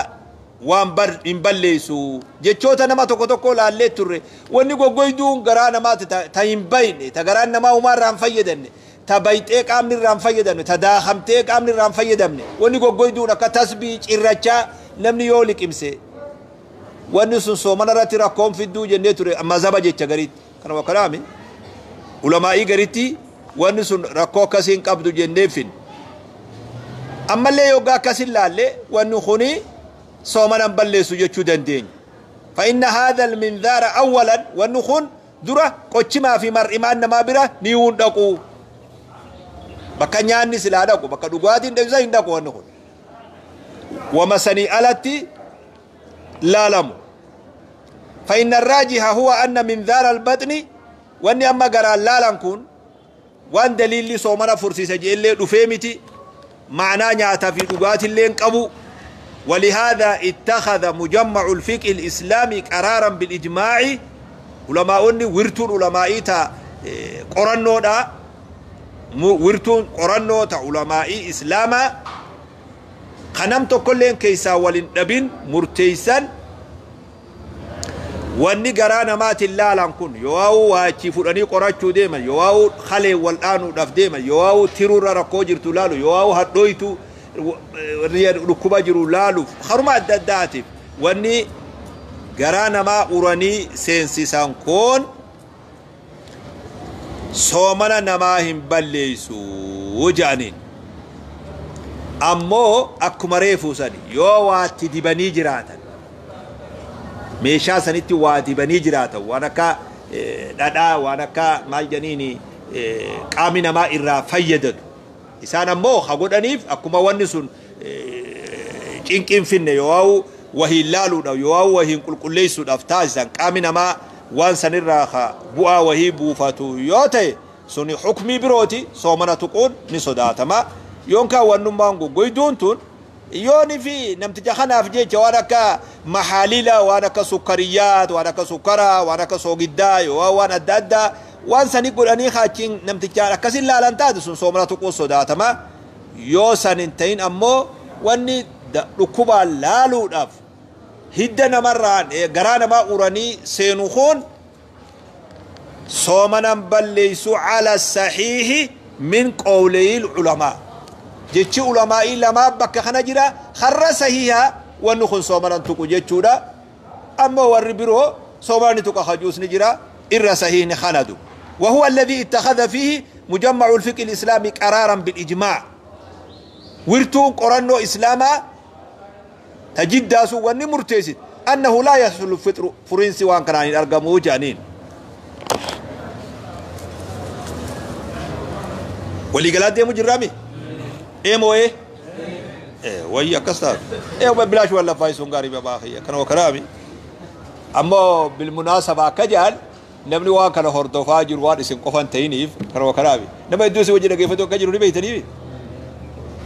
waan hin balleessu. Jechoota nama tokko tokko laallee turre wanni goggoyduun garaa namaati ta hin bayne ta garaan namaa humaa irraa hin fayyadamne ta bayxee qaamni irraa hin fayyadamne ta daakamtee qaamni irraa hin fayyadamne wanni goggoyduun akka tasbii cirrachaa namni yoo liqimse wanni sun soomana irratti rakkoon fidduu jennee ture mazhaba jecha gariitti. Kanuma kanaami ulamaa'ii gariitti wanni sun rakkoo akkasii hin qabdu jennee fin. Ammallee yoggaa akkasin laalle wanni kuni soomana hin balleessu jechuu dandeenya. فإن هذا المنذار أولا والنخون درة قچما في مرئمان نما برا نيون دقو بكا نياني سلا دقو بكا دغواتين دغزا دقو والنخون ومسني ألتي لا لم. فإن الراجح هو أن منذار البطن Wanni amma garaan laalan kun waan daliilli soomana fursiisa jeellee dhufee miti. Ma'anaa nyaataa fi dhugaatillee hin qabu. ولهذا اتخذ مجمع الفقه الإسلامي قرارا بالإجماع. علماء ورتون علماء تا قرنو دا ورتون قرنو تا علماء إسلاما خنمت كلين كيسا ولن مرتيسا wanni garaa namaatiin laalan kun yoo waachi fudhanii qorachuu deeman, yoo kalee wal'aanuudhaaf deeman, yoo tiruurra rakkoo jirtu laalu, yoo hadhooytu dhukkuba jiru laaluuf haruma adda addaatiif wanni garaa namaa uranii seensisan kun soomana namaa hin balleessu jedhaniin. Ammoo akkuma reefuu sani yoo waatti dibanii jiraatan, meeshaa sanitti waa dibanii jiraatan, waan akka dhadhaa, waan akka maal jedhaniini qaamni namaa irraa fayyadatu, isaan ammoo ha godhaniif akkuma wanni sun cinqiin finne, yoo wahiin laaluudhaaf, yoo wahiin qulqulleessuudhaaf taasisan, qaamni namaa waan sanirraa ha bu'aa wahii buufatu yoo ta'e, suni hukmii birooti, soomana tuquun ni sodaatama. Yookaan wannummaan goggoyduun tun yooni fi namticha kanaaf jecha waan akka maxaalila, waan akka sukkariyaat, waan akka sukkaraa, waan akka soogiddaa, yoo waan adda addaa waan sani godhanii haachiin namtichaan akkasin laalan taate, sun soomana tuquun sodaatama. Yoo san hin ta'in ammoo wanni dhukkubaan laaluudhaaf hidda namarraan garaa namaa uranii seenu kun soomanan balleeysu ala saxiihi min qawleyil culamaa. Jechi ulamaa'ii lamaa bakka kana jira. Har'a sahihaa wanni kun soomanan tuqu jechuudha. Ammoo warri biroo soomanni tuqa hajuus ni jira, irra sahiihni kanadu. وهو الذي اتخذ فيه مجمع الفقه الإسلامي قرارا بالإجماع. ورتون قرنو إسلاما تجداسو وني مرتيسد أنه لا يحصل الفطر فرنسي وان كان أرقمو جانين. ولي قالت دي مجرمي ايه ايه ايه ويا كسر ايه بلاش ولا فايسون غاري بابا كانوا كرامي. اما بالمناسبه كجال namni waan kana hordofaa jiru waan isin qofan ta'iniif kanuma kanaaf nama iddoo isin wajji dhageeffatu akka jiru ni beektaniif.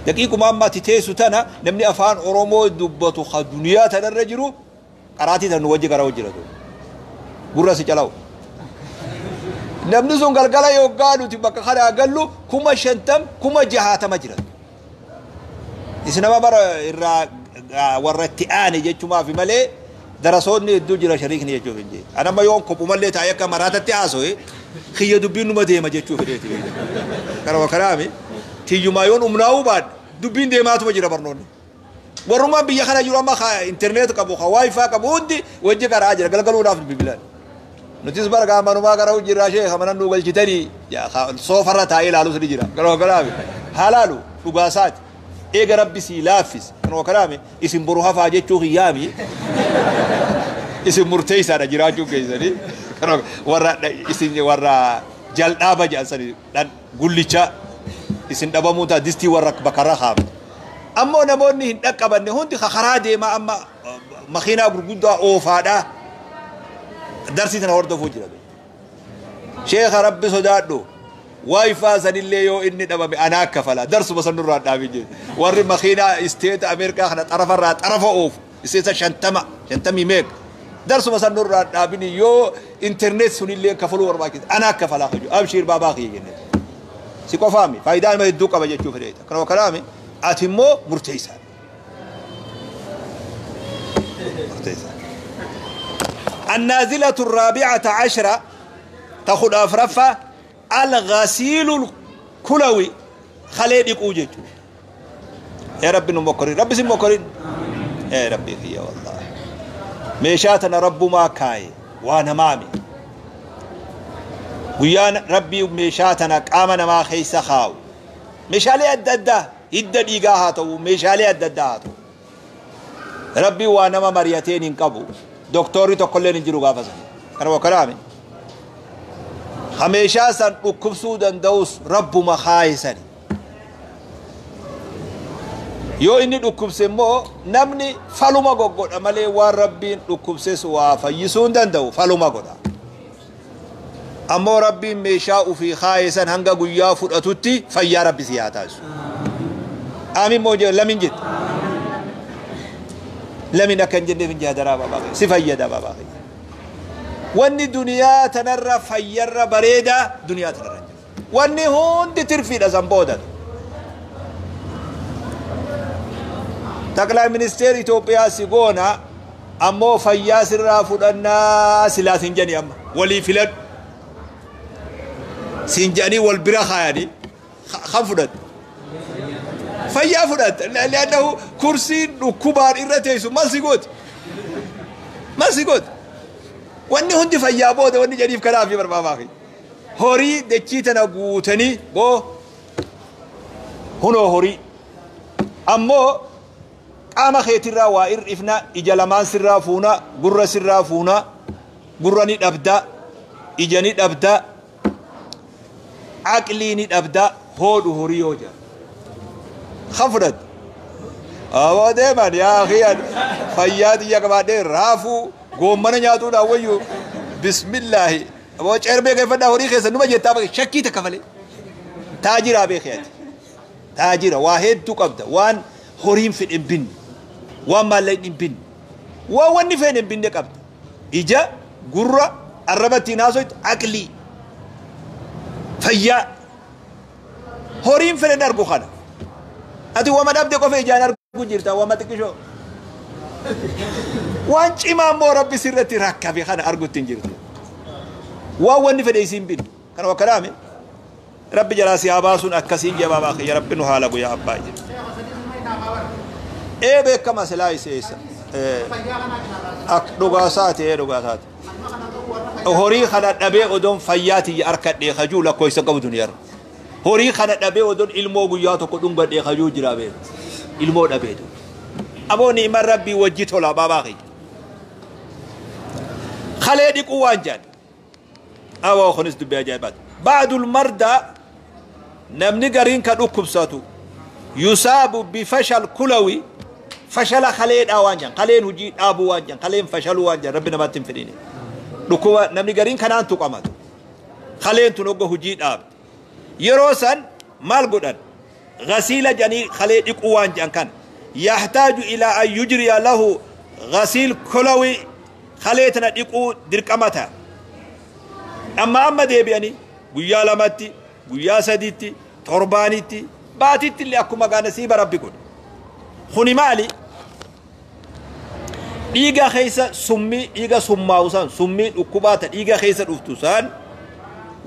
Daqiiquma amma ati teessu tana namni afaan Oromoo dubbatu ka duniyaa tanarra jiru qaraatii tana nu wajji karaa hojjiratu. Gurra si calawu. Namni sun galgala yoggaa nuti bakka kanaa gallu 50,000 60,000 jira. Isin nama bara irraa warra itti aane jechumaaf malee darasoonni hedduu jira shariikni jechuuf hin jee. Anamma yoon kophumallee taa'ee akka maraatatti haasa'e kiyya dubbiin numa deema jechuuf fedheeti. Kanuma kanaami tiyyumaa yoon umnaa'uu baadhe dubbiin deemaatuma jira barnoonni. Warrummaan biyya kana jiru amma intarneet qabu, waayifaa qabu hundi wajji karaa jira galgaluudhaaf bilbilaan. Nutis bara gaamanumaa gara hojirraa sheekha mana nuu galchitanii soofarra taa'ee ilaalus ni jira. Kanuma kanaami halaalu dhugaasaati. Eega rabbi sii laaffis. Kanuma kanaami isin boru hafaa jechuu hiyyaami. Isin murteessaadha jiraachuu keessanii. Warra isin warra jal'aaba jedhan sani gullicha isin dhabamuu ta'a distii warra bakkarra haamte. Ammoo namoonni hin dhaqqabanne hundi karaa deemaa amma makiinaa gurguddaa oofaadhaa darsii tana hordofuu jira. Sheekha rabbi sodaadhu waayifaa sanillee yoo inni dhabame anaa kafala darsuma san nurraa dhaabin jedhe. Warri makiinaa isteeta Ameerikaa kana xarafarraa xarafa oofu isteeta 50 50 meeqa darsuma san nurraa dhaabini yoo internet sunillee kafaluu barbaachisa anaa kafalaa kaju abshiir baabaa kiyya jenne. Si qofaami faayidaa nama hedduu qaba jechuu fedheeta. Kanuma kanaami ati immoo murteessaadha. Murteessaadha. النازلة الرابعة عشرة تأخذ أفرفة الغسيل الكلوي خليدك أوجد. يا رب نمكرين رب سمكرين يا ربي يا والله ميشاتنا رب ما كاي وانا مامي ويانا ربي ميشاتنا قامنا ما خيس خاو ميشالي أددا إدى ديقاهاتو ميشالي أدداهاتو ربي وانا ما مريتين انقبو دكتوري تقولين انجلو غافزا كانوا كلامي خميشاسا ركبسو دوس رب ما خايسني yoo inni dhukkubse immoo namni faluma goggodha malee waan rabbiin dhukkubses waa fayyisuu hin danda'u faluma godha. Ammoo Rabbiin meeshaa ufii kaaye san hanga guyyaa fudhatutti fayyaa Rabbi si haa taasisu. Aamin moo lamin jette? Lamin akka hin jenneef hin jaadaraa baabaa kee. Si fayyada baabaa kee. Wanni duniyaa tanarra fayyarra bareedaa duniyaa tanarra hin jiru. Wanni hundi tirfiidha san booda. Taqlaa ministeerri Itoophiyaa si goona ammoo fayyaa sirraa fudhannaa silaa sin jedhani amma walii filadhu. Siin jedhanii wal bira kaayanii kan fudhatte. Fayyaa fudhatte. Li'annahu kursiin dhukkubaan irra teessu maal si gooti? Maal si gooti? Wanni hundi fayyaa booda wanni jedhiif kanaaf barbaamaa fi horii dachii tana guutanii boo hunoo horii ammoo qaama keetirraa waa ir'ifna, ija lamaan sirraa fuuna, gurra sirraa fuuna, gurra ni dhabda, ija ni dhabda, aqlii ni dhabda, hoodhu horii yoo jedhan kan fudhatte. Aboo deeman yaa akhi, fayyaa xiyya qabaadhee raafuu goommana nyaatuudhaan wayyu bismillaahi. Aboo cerbee geeffadhaa horii keessa numa jettaa bahe shakkii takka malee. Taajiraa beekee ati. Taajira waa hedduu qabda, waan horiin fedhe hin binne, waan maallaqni hin binne, waan wanni feene hin binne qabda. Ija, gurra, arraba ittiin haasoytu, aqlii, fayyaa. Horiin fedhe hin argu kana. Ati wama dhabde qofa ijaan argu jirta, wama xiqqishoo. Waan cimaa immoo Rabbi sirratti rakkabe kana argutti hin jirtu. Waan wanni fedhe isiin binne. Kana wakkalaame. Rabbi jalaa si haa baasuun akkasiin jabaa baake ya Rabbi nu haala guyyaa abbaa jedhe. Ee beekama silaa isi eessa. Ak dhugaa isaati ee dhugaa isaati. Horii kana dhabee odoon fayyaa tiyya arkadhee kajuu lakkoofsa qabu duniyaarra. Horii kana dhabee odoon ilmoo guyyaa tokko dhungadhee kajuu jira beeku. Ilmoo dhabee tu. Aboo ni'man Rabbii wajji tola baabaa kiyya. Kalee dhiquu waan jedhan. Aboo kunis dubbii ajaa'ibaati. Ba'dul mardaa namni gariin ka dhukkubsatu yusaabu bifashal kulawi fashala kaleedhaa waan jedhan, kaleen hojii dhaabuu waan jedhan, kaleen fashaluu waan jedhan Rabbi namatti hin fedhine. Dhukkuba namni gariin kanaan tuqamatu. Kaleen tun hogga hojii dhaabde. Yeroo san maal godhan? Ghasiila jedhanii kalee dhiquu waan jedhan kana. Yahtaaju ilaa an yujriya lahu ghasiil kulawi kalee tana dhiquu dirqama ta'a. Amma amma deebi'anii guyyaa lamatti, guyyaa sadiitti, torbaanitti, baatitti illee akkuma gaa nasiiba Rabbi godhe. Kuni maali? Dhiiga keessa summii, dhiiga summaa'u san, summii dhukkubaa ta dhiiga keessa dhuftu san,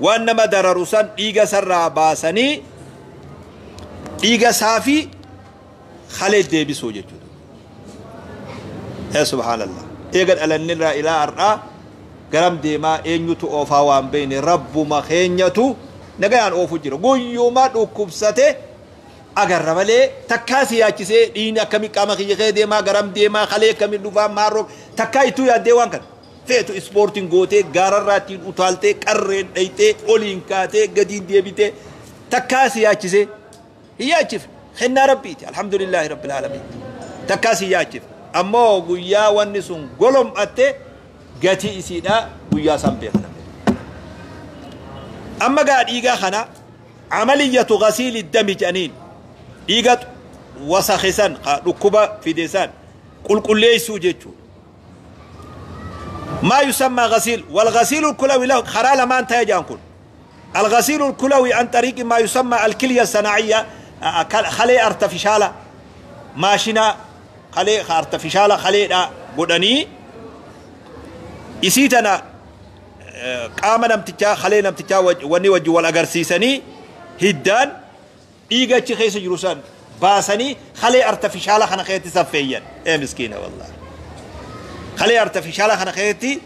waan nama dararu san dhiiga sarraa baasanii dhiiga saafii kalee deebisuu jechuudha. Ee subhaanallah. Eega dhalannirraa ilaa har'aa garam deemaa eenyutu oofaa waan beekne Rabbuma keenyatu nagayaan oofu jira. Guyyuma dhukkubsate agarra malee takkaa si yaachisee dhiigni akkamii qaama kiyya kee deemaa garam deemaa kalee akkamii dhufaa maarroo takkaa ittuu yaaddee waan kana. Feetu ispoortiin gootee gaararraa ittiin utaaltee qarreen dhayxee oliin kaatee gadiin deebitee takkaa si yaachisee hin yaachifne. Kennaa Rabbiiti. Alhamdulillaahi Rabbil Aalamiin. Takkaa si yaachifne. Ammoo guyyaa wanni sun golom'atte gatii isiidha guyyaa san beeka namni. Amma gaa dhiigaa kana amaliyyatu gasiili dami jedhaniin dhiiga wasakhe san ka dhukkuba fide san qulqulleessuu jechuudha. Maa yusammaa gasiil wal gasiilu kulawi lahu karaa lamaan ta'e jedhan kun. Al-gasiilu al-kulawi an xariiqi maa yusammaa al-kilya sana'iyya kalee artifishaala maashinaa kalee artifishaala kaleedha godhanii isii tana qaama namtichaa kalee namtichaa wanni wajji wal agarsiisanii hiddaan dhiiga achi keessa jiru san baasanii kalee artifishaala kana keessatti saffeeyyan. Ee miskiina wallahi. Kalee artifishaala kana keessatti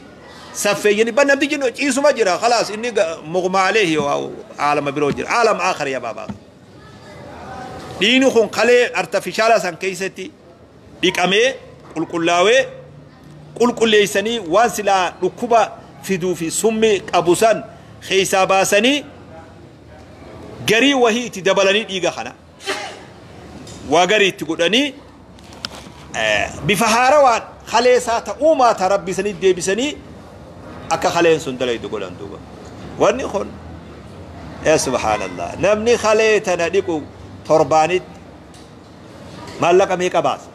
saffeeyyanii ban namtichi ciisuma jira khalaas inni mughma alayhi aalama biroo jira aalam aakhar ya baabaa. Dhiigni kun kalee artifishaala san keessatti dhiqamee qulqullaawee qulqulleessanii waan silaa dhukkuba fiduu fi summii qabu san keessaa baasanii garii wahii itti dabalanii dhiiga kana waa garii itti godhanii bifa haarawaan kalee isaa ta uumaa ta Rabbi sanii deebisanii akka kaleen sun dalaydu godhan duuba. Wanni kun yaa subhaanallah, namni kalee tana dhiqu torbaanitti maallaqa meeqa baasa?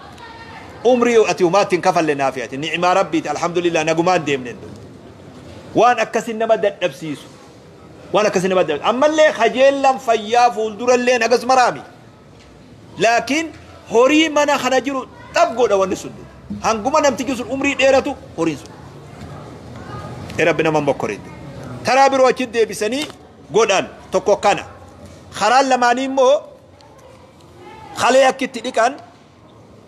Umrii ati humaatti hin kafalle naafi ati ni'imaa rabbiiti, alhamdulillah, nagumaan deemnen. Waan akkasin nama dadhabsiisu, waan akkasin nama dadhabsiisu. Ammallee kajeellan fayyaa fuulduralleen hagas maraami, laakiin horii mana kana jiru xab godha wanni sun. Hanguma namtichi sun umrii dheeratu horiin sun rabbi nama mokkorin. Taraa biroo achi deebisanii godhan tokko kana. Karaan lamaanii immoo kalee akkitti dhiqan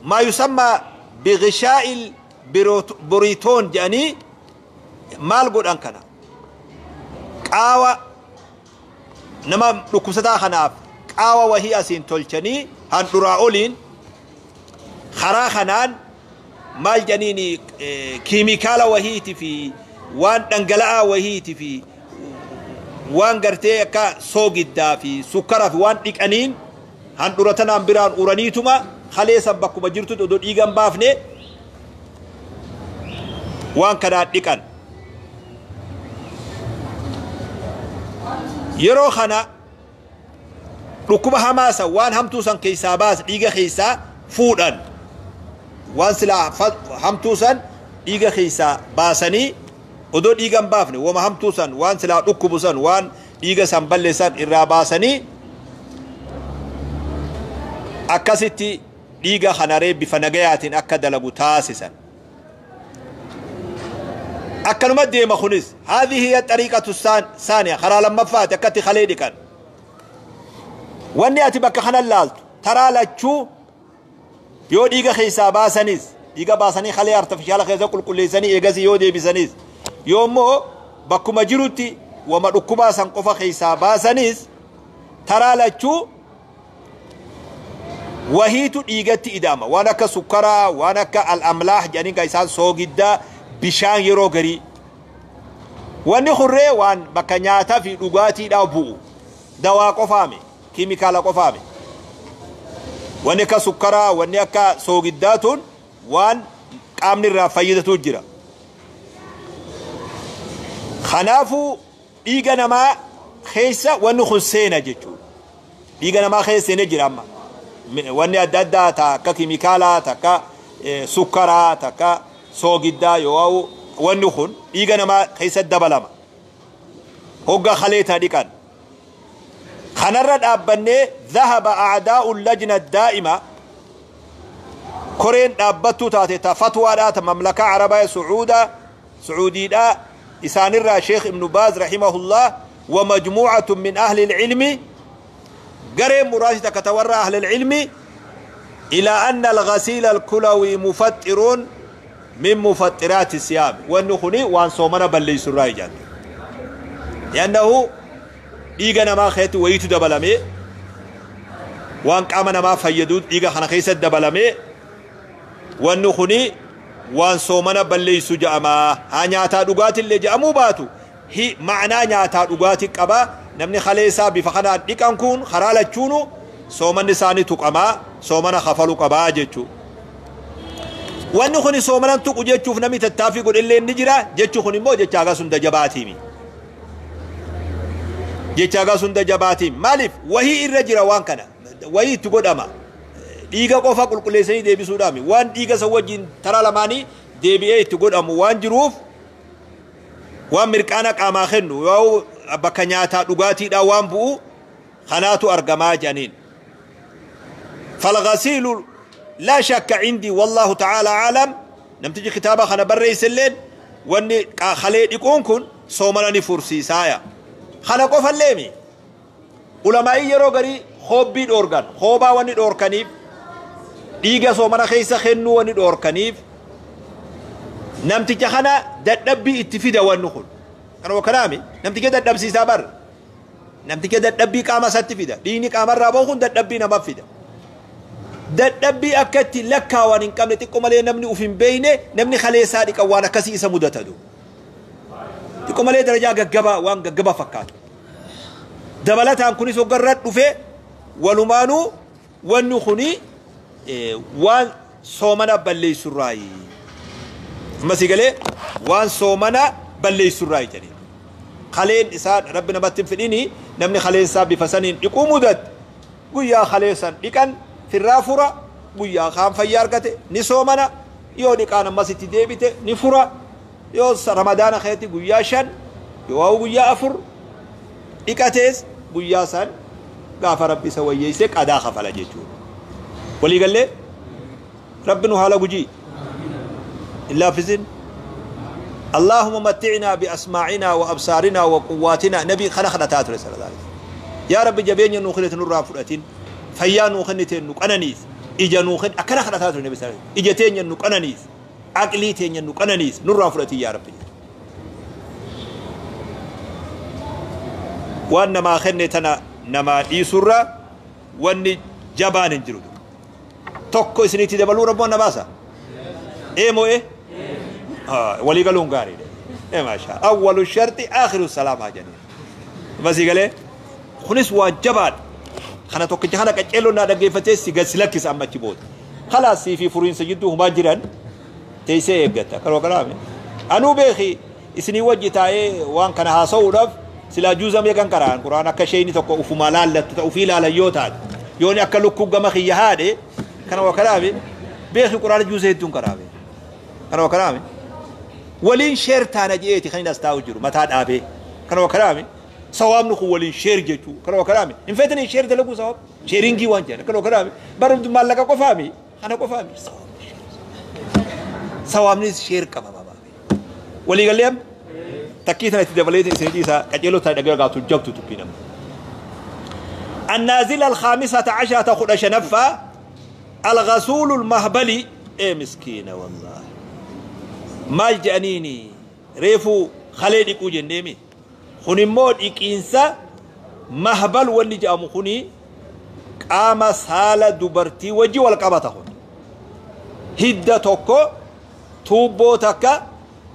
maa yusammaa bigishaa'il buriitoon jedhanii maal godhan kana, qaawa nama dhukkubsataa kanaaf qaawa wahii asiin tolchanii handhuraa oliin karaa kanaan maal jedhaniin kiimikaala wahiiti fi waan dhangala'aa wahiiti fi waan gartee akka soogiddaa fi sukkaraa fi waan dhiqaniin handhura tanaan biraan uraniituma kalee san bakkuma jirtutti odoo dhiigan baafne waan kanaan dhiqan. Yeroo kana dhukkuba hamaa san, waan hamtuu san keessaa baas, dhiiga keessaa fuudhan. Waan silaa hamtuu san dhiiga keessaa baasanii odoo dhiigan baafne, wama hamtuu san, waan silaa dhukkubu san, waan dhiiga san balleessan irraa baasanii akkasitti dhiiga kanaree bifa nagayaatiin akka dalagu taasisan. Akkanuma deema kunis. Haadhihi hiya xariiqatu saaniya, karaa lammaffaati akkatti kalee dhiqan. Wanni ati bakka kana laaltu taraa lachuu yoo dhiiga keessaa baasanis, dhiiga baasanii kalee artifishaala keessa qulqulleessanii eegasii yoo deebisanis, yoo immoo bakkuma jirutti wama dhukkubaa san qofa keessaa baasanis, taraa lachuu wahiitu dhiigatti ida'ama, waan akka sukkaraa, waan akka al'amlaah jedhanii ka isaan soogiddaa, bishaan. Yeroo garii wanni kurree waan bakka nyaataa fi dhugaatiidhaa bu'u, dawaa qofaame, kiimikaala qofaame. Wanni akka sukkaraa, wanni akka soogiddaa tun waan qaamni irraa fayyadatu jira. Kanaafuu dhiiga namaa keessa wanni kun seena jechuudha. Dhiiga namaa keessa seenee jira. Amma wanni adda addaa ta akka kiimikaalaa, ta akka sukkaraa, ta akka soogiddaa yoo wanni kun dhiiga namaa keessa dabalama hogga kaleetaa dhiqan. Kanarra dhaabbannee dhahaba a'daa'u lajna daa'ima, koreen dhaabbattuu taate ta fatwaadhaa ta Mamlakaa Arabaa Sucuudaa Sucuudiidhaa, isaanirraa Sheekh Ibnu Baaz rahimahullah wa majmuucatun min ahli ilcilmi, gareen muraasni takka ta warra ahli ilcilmi, إلى أن الغسيل الكلوي مفطر من مفطرات الصيام. wanni kuni waan soomana balleessu irraa ijaan, لأنه dhiiga namaa keessatti wayiitu dabalamee, waan qaama namaa fayyadu dhiiga kana keessatti dabalamee, wanni kuni waan soomana balleessu jedhama. Haa nyaataa dhugaatillee jedhamuu baatu, hi ma'anaa nyaataa dhugaatii qaba. Namni kaleessaa bifa kanaan dhiqan kun karaa lachuunu soomanni isaanii tuqamaa, soomana kafaluu qabaa jechuu. Wanni kun soomanan tuqu jechuuf namni tattaaffii godhellee ni jira jechuu. Kun immoo jecha hagas hunda jabaatiimi, jecha hagas hunda jabaatiimi. Maaliif? Wahii irra jira, waan kana wahii itti godhama. Dhiiga qofa qulqulleessanii deebisuudhaami, waan dhiiga san wajjin taraa lamaanii deebi'ee itti godhamu waan jiruuf, waan mirqaana qaamaa kennu yoo bakka nyaataa dhugaatiidhaan waan bu'u kanaatu argamaa jedhaniin. فالغسيل لا شك عندي والله تعالى أعلم. namtichi kitaaba kana barreesselleen wanni kalee dhiquun kun soomana ni fursiisaaya. Kana qofalleemi, ulamaa'ii yeroo garii hoobbii dhoorgan. Hoobaa wanni dhoorkaniif, dhiiga soomana keessa kennuu wanni dhoorkaniif, namticha kana dadhabbii itti fida wanni kun. Kanuma kanaami namticha dadhabsiisaa bar, namticha dadhabbii qaama isatti fida. Dhiigni qaamarraa bahu kun dadhabbii namaaf fida, dadhabbii akka itti lakkaawan hin qabne. Xiqqoo malee namni uf hin beeyne, namni kaleessaa dhiqan waan akkasii isa mudata du. Xiqqoo malee darajaa gaggabaa, waan gaggabaa fakkaatu. Dabalataan kunis hoggarra dhufe, walumaanuu wanni kuni waan soomana balleessurraayi. Amma si galee, waan soomana balleessurraayi jedhee. Kaleen isaa rabbi namatti hin fidhini namni kaleen isaa bifa saniin dhiquu mudate guyyaa kalee san dhiqan firraa fura guyyaa kaan fayyaa argate ni soomana yoo dhiqaan ammas itti deebite ni fura yoo ramadaana keetti guyyaa 5 yoo guyyaa 4 dhiqatees guyyaa san gaafa rabbi isa wayyeessee qadaa kafala jechuudha. Walii gallee rabbi nu haala gujii hin laaffisin. اللهم متعنا بأسماعنا وأبصارنا وقواتنا نبي خلق خلتات صلى الله عليه وسلم يا رب جبين نوخنة نور فرأتين فيا نوخنة نقنانيس إجا نوخن أكنا خلتات النبي صلى الله عليه وسلم إجتين نقنانيس عقليتين نقنانيس نور فرأتي يا رب وأن ما خنتنا نما إيسرة وأن جبان جرود تكو سنتي دبلو ربنا باسا إيه مو إيه ولي قالون قاري إيه ما شاء أول الشرط آخر السلام هاجني بس يقول خنس واجبات خنا توك جهنا كجلو نادا جيفتي سيغسلكس أما تبوت خلاص في فرين سجدو هما جيران تيسي يبقى كلو كلامي أنو بيخي إسني وجه تاي وان كان هاسو سلا جوزم يكن كران قرآن كشيني تكو أفما لا تأفي لا يوتاد يوني أكلو كوجا ما خي هذا كانوا كلامي بيخي قرآن جوزه دون كلامي كانوا كلامي ولين شير تانا جيتي خلينا استاوجرو متى أبي كانوا كلامي سوام نخو ولين شير جتو كانوا كلامي إن فاتني شير تلقوا سوام شيرينجي وانجا كانوا كلامي برد ما لك قفامي أنا قفامي سوام نيس شير كما بابا ولي قال لي تكيتنا تدبليت سيديسا كجلو تدغا تجبت تبينم النازلة 15 خدش نفا الغسول المهبلي ايه مسكينة والله مال جانيني ريفو خليدي كو جندمي خني مود إكينسا مهبل ولي جامو خني قام سالة دبرتي وجي والقامة خن هدة توكو توبو تكا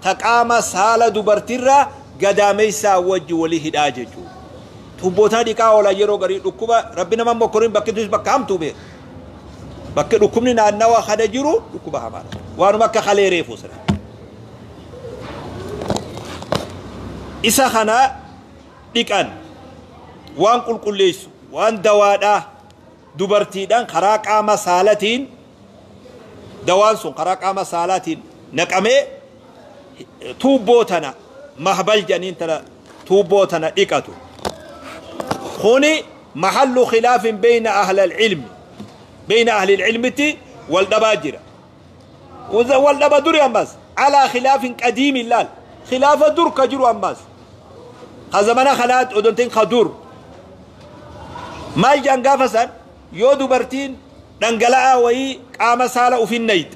تقام سالة دبرتي قداميسا وجي ولي هداججو توبو تادي كاولا يرو غري دكوبا ربنا ما مكرين بكتوس بكام توبه بك دكومني نانوا خدجرو دكوبا همان وانو مكة خلي ريفو سنة isa kana dhiqan waan qulqulleessu waan dawaadhaa dubartiidhaan karaa qaama saalatiin dawaan sun karaa qaama saalaatiin naqamee tuubboo tana mahbal jedhaniin tana tuubboo tana dhiqatu kuni mahallu khilaafin bayna ahli alilmi bayna ahli ilmiti wal dhabaa jira wal dhaba duri ammas alaa khilaafin qadiimin laal khilaafa dur ka jiru ammas خزمنا خلات ودنتين خدور مال جان قافسا يو دوبرتين دنقلاء وي قام سالة وفي النيد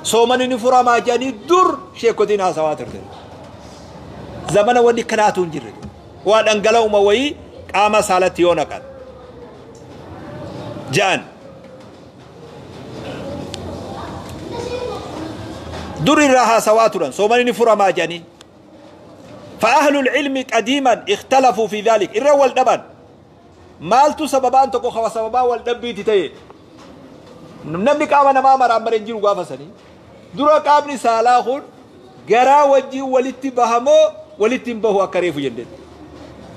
صومني نفرا ما جاني در شيكوتين هاسواتر زمنا وني كناتون جرد ودنقلاء ما وي قام سالة تيونا كان جان در الراها سواترا صومني نفرا ما جاني فأهل العلم قديما اختلفوا في ذلك الرول دبن مالتو سببان تكو خوا سببا والدبي تتي نمني قاما نما مرامرين جيرو غافسني درا قابني سالاخون غرا وجي ولتي بهمو ولتي بهو كريفو جندت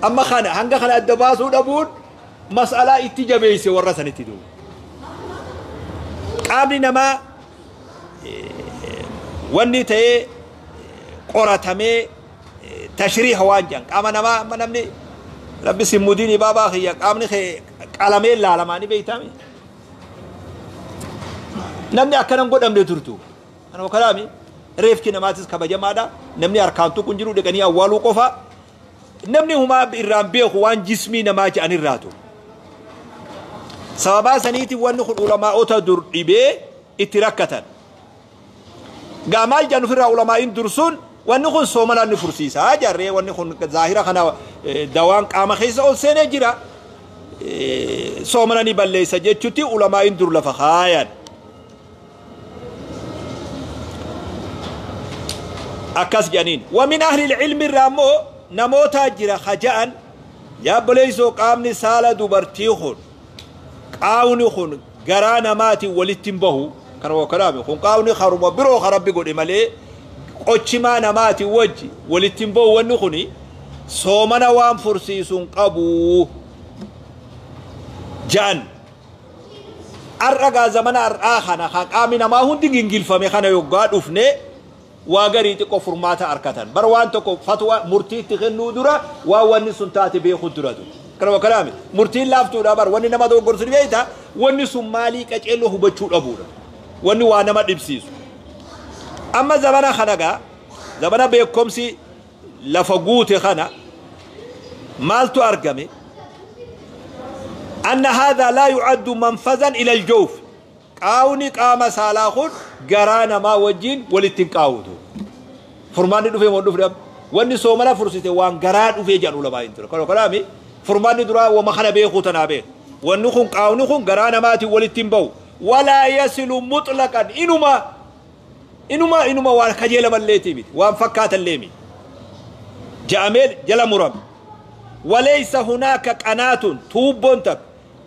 اما خانا هنگا خانا الدباسو دبون مسألة اتجابيسي ورسني تدو قابني نما وني تي قراتمي تشريح وانجان قام نما نمني ربي سموديني بابا خي قامني خي قلمي لا لماني بيتامي نمني أكنن قدام لترتو أنا وكلامي ريفكي نماتس كبجمادا نمني أركانتو كنجرو دقني أولو قفا نمني هما إرام بيخ وان جسمي نماج أن الراتو سببا سنيتي وانخ العلماء تدر إبي اتركتا قامال جانو في العلماء درسون وانخ صومنا نفرسيسا جاري وانخ ظاهرة خنا دوان قام خيسا أول سنة جرا صومنا نبليسا جتشتي علماء در لفخايا أكاس جانين ومن أهل العلم الرامو نموتا جرا خجان يا بليسو قامني سالة دبرتيخون قاوني خون قرانا ماتي ولتنبهو كانوا كلامي خون قاوني خرم برو خرب بيقول إمالي قوتشما نماتي وجي ولتنبهو ونخوني Soomana waan fursiisuun qabu ja'an. Har'a gaa zamana har'aa kana kan qaamni namaa hundi gingilfame kana yoggaa dhufne waa garii xiqqoo furmaata arkatan. Bar waan tokko fatwa murtii itti kennuu dura waan wanni sun taate beekuu duratu. Kanuma kanaami murtiin laaftuudha bar wanni nama dogoggorsu ni beekta, wanni sun maalii qaceelloo hubachuu dhabuudha. Wanni waa nama dhibsiisu. Amma zamana kana gaa zamana beekumsi lafa guute kana maaltu argame? أن هذا لا يعد منفذا إلى الجوف. قاوني قام سالاخون قرانا ما وجين ولتن قاودو. فرماني دفه مو دفه واني سومنا فرصته وان قران دفه جانو لما ينتر. كلو كلامي فرماني درا وما خنا بيخو تنابه. وانخون قاونخون قرانا ماتي ولتن بو. ولا يصل مطلقا إنما إنما إنما وان خجيل مليتي ميت وان فكات الليمي. جامل جل مرب. وليس هناك قناة توبون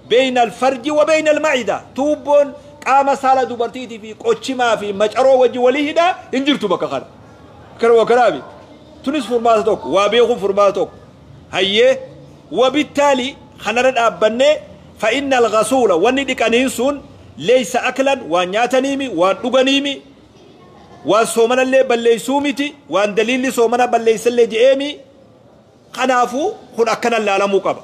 بين الفرج وبين المعدة. توبون قام سالة دبرتيتي في قوتشما في مجرو وجه وليهدا انجرتو بك خلا كرو كرابي تونس فرماتك وابيخو فرماتك هيه. وبالتالي خنرد أبني فإن الغسول وندك أنينسون ليس أكلا وانياتنيمي وانقنيمي وان اللي بليسومتي وان دليل سومنا بليس اللي جئيمي خنافو خن أكنا لا لمقبة.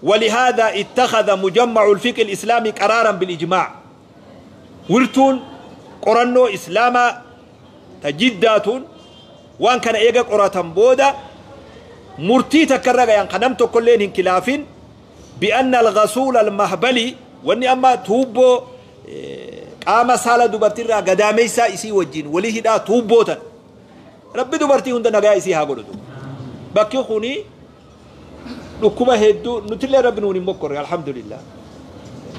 ولهذا اتخذ مجمع الفقه الإسلامي قرارا بالإجماع. ورتون قرنو إسلاما تجداتون وان كان إيقا قراتن بودا مرتي تكرر يعني خنمتو كلين انكلافين بأن الغسول المهبلي واني أما توبو قام سالة دبرتي را قداميسا إسي وجين وليه دا توبوتا ربي دبرتي هند نغا إسي هاقولو bakki kuni dhukkuba hedduu nutillee rabbi nuun hin mokkorre alhamdulillah.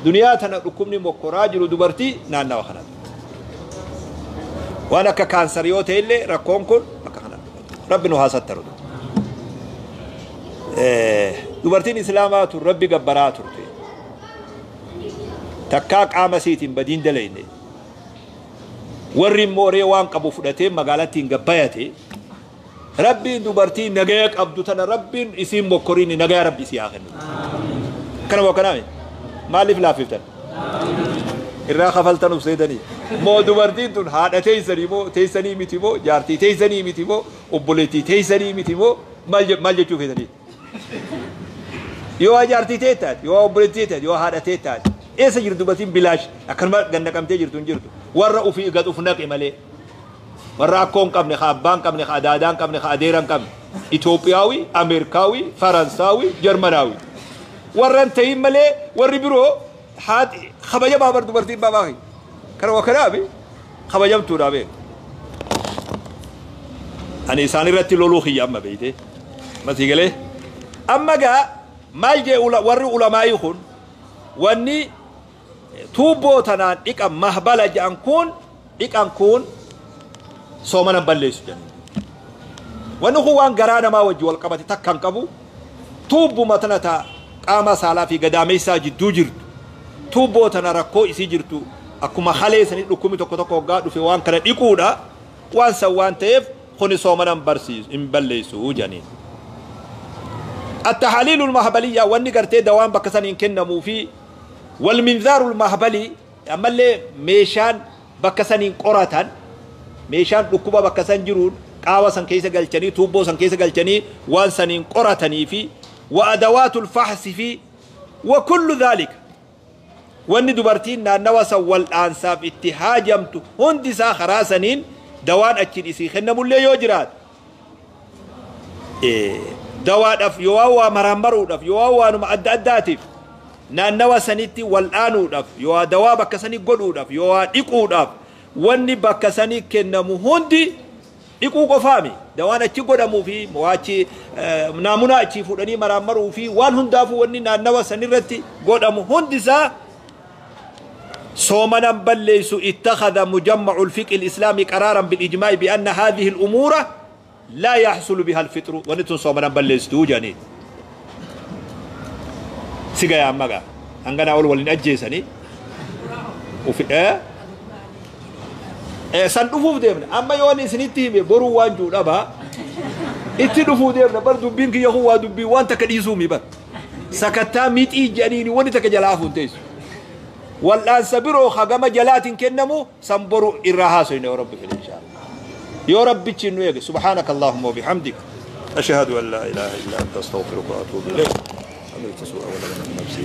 Duniyaa tana dhukkubni mokkoraa jiru dubartii naannawa kanatti. Waan akka kaansarii yoo ta'e illee rakkoon kun bakka kanatti. Rabbi nu haasattaru. Dubartiin islaamaa tun rabbi gabbaraa turte. Takkaa qaama isiitiin badiin dalayne. Warri immoo ree waan qabu fudhatee magaalattiin gabbayate. ربي دبرتي نجاك عبد تنا ربي اسم مكرين نجا ربي سياخن كنا وكنا مالف لا فيفتن الرا خفلتن وسيدني مو دبرتي تن هذا تيسني مو تيسني متي مو جارتي تيسني متي مو وبولتي تيسني متي مو مال جتشو فيتني يو جارتي تيتات يو بولتي تيتات يو هذا تيتات إيه سجر دبرتي بلاش أكن ما عندك أم تجر تنجرتو ورا وفي قد أفناك إمالي warra akkoo hin qabne, ka abbaa hin qabne, ka adaadaa hin qabne, ka adeera hin qabne. Itoophiyaawi, Ameerikaawi, Faransaawi, Jarmanaawi. Warra hin ta'in malee warri biroo haati kabajamaa bar dubartiin babaa kana waa kanaafi kabajamtuudha beeku. Ani isaan irratti loluu kiyya amma beeyte. Masii galee. Amma gaa maal jee warri ulamaa'ii kun wanni tuubboo tanaan dhiqan mahbala jedhan kun dhiqan kun soomana balleessu jedhan. Wanni kun waan garaa namaa wajji wal qabate takka hin qabu. Tuubbuma tana ta qaama saalaa fi gadaameessaa jidduu jirtu. Tuubboo tana rakkoo isii jirtu akkuma halee sanii dhukkubni tokko tokko hoggaa dhufe waan kana dhiquudha. Waan san waan ta'eef kuni soomana hin balleessu jedhaniin. التحاليل المهبلية واني قرتي دوان بكسن إن كنمو في والمنذار المهبلي أما اللي ميشان بكسن إن قرطان ميشان ركوبة بكسن جرون قاوة سن كيسة قلتني توبو سن كيسة قلتني وان سن إن قرطني في وأدوات الفحص في وكل ذلك واني دبرتين نوسا والآنساب اتهاجمت هندسا خراسنين دوان أتشين إسي خنمو اللي يوجرات إيه dawaadhaaf yoo waa maraammaruudhaaf yoo waanuma adda addaatiif naannawa sanitti wal'aanuudhaaf yoo dawaa bakka sanii godhuudhaaf yoo dhiquudhaaf wanni bakka sanii kennamu hundi dhiquu qofaami dawaan achi godhamuu fi achi naamunaa achi fuudhanii maraammaruu fi waan hundaafuu wanni naannawa sanirratti godhamu hundisaa soomanan balleessu ittakhadha mujammacu lfiqhi lislaami qaraaran bilijmaa'i bianna haadhihi lumuura لا يحصل بها الفطر ونتون صومنا بلستو جاني سيغا يا مغا هنغنا اول ولين اجيسني وفي ايه سان دفوف ديمنا اما يوني سنيتي بي برو وانجو دبا Itti dhufuu deemna bar dubbiin kiyya kun waa dubbii waan takka dhiisuumi bar. Sakattaa mixii jedhaniini wanni takka jalaa hafuun teessu. Wal'aansa biroo hagama jalaatiin kennamu san boru irraa haasoyne yoo rabbi fedhe inshaa Allah. Yoo rabbichi nu eege subhaanaka Allahumma wa bihamdik. أشهد أن لا إله إلا أنت أستغفرك وأتوب إليك. عملت سوءا ولم نفسي.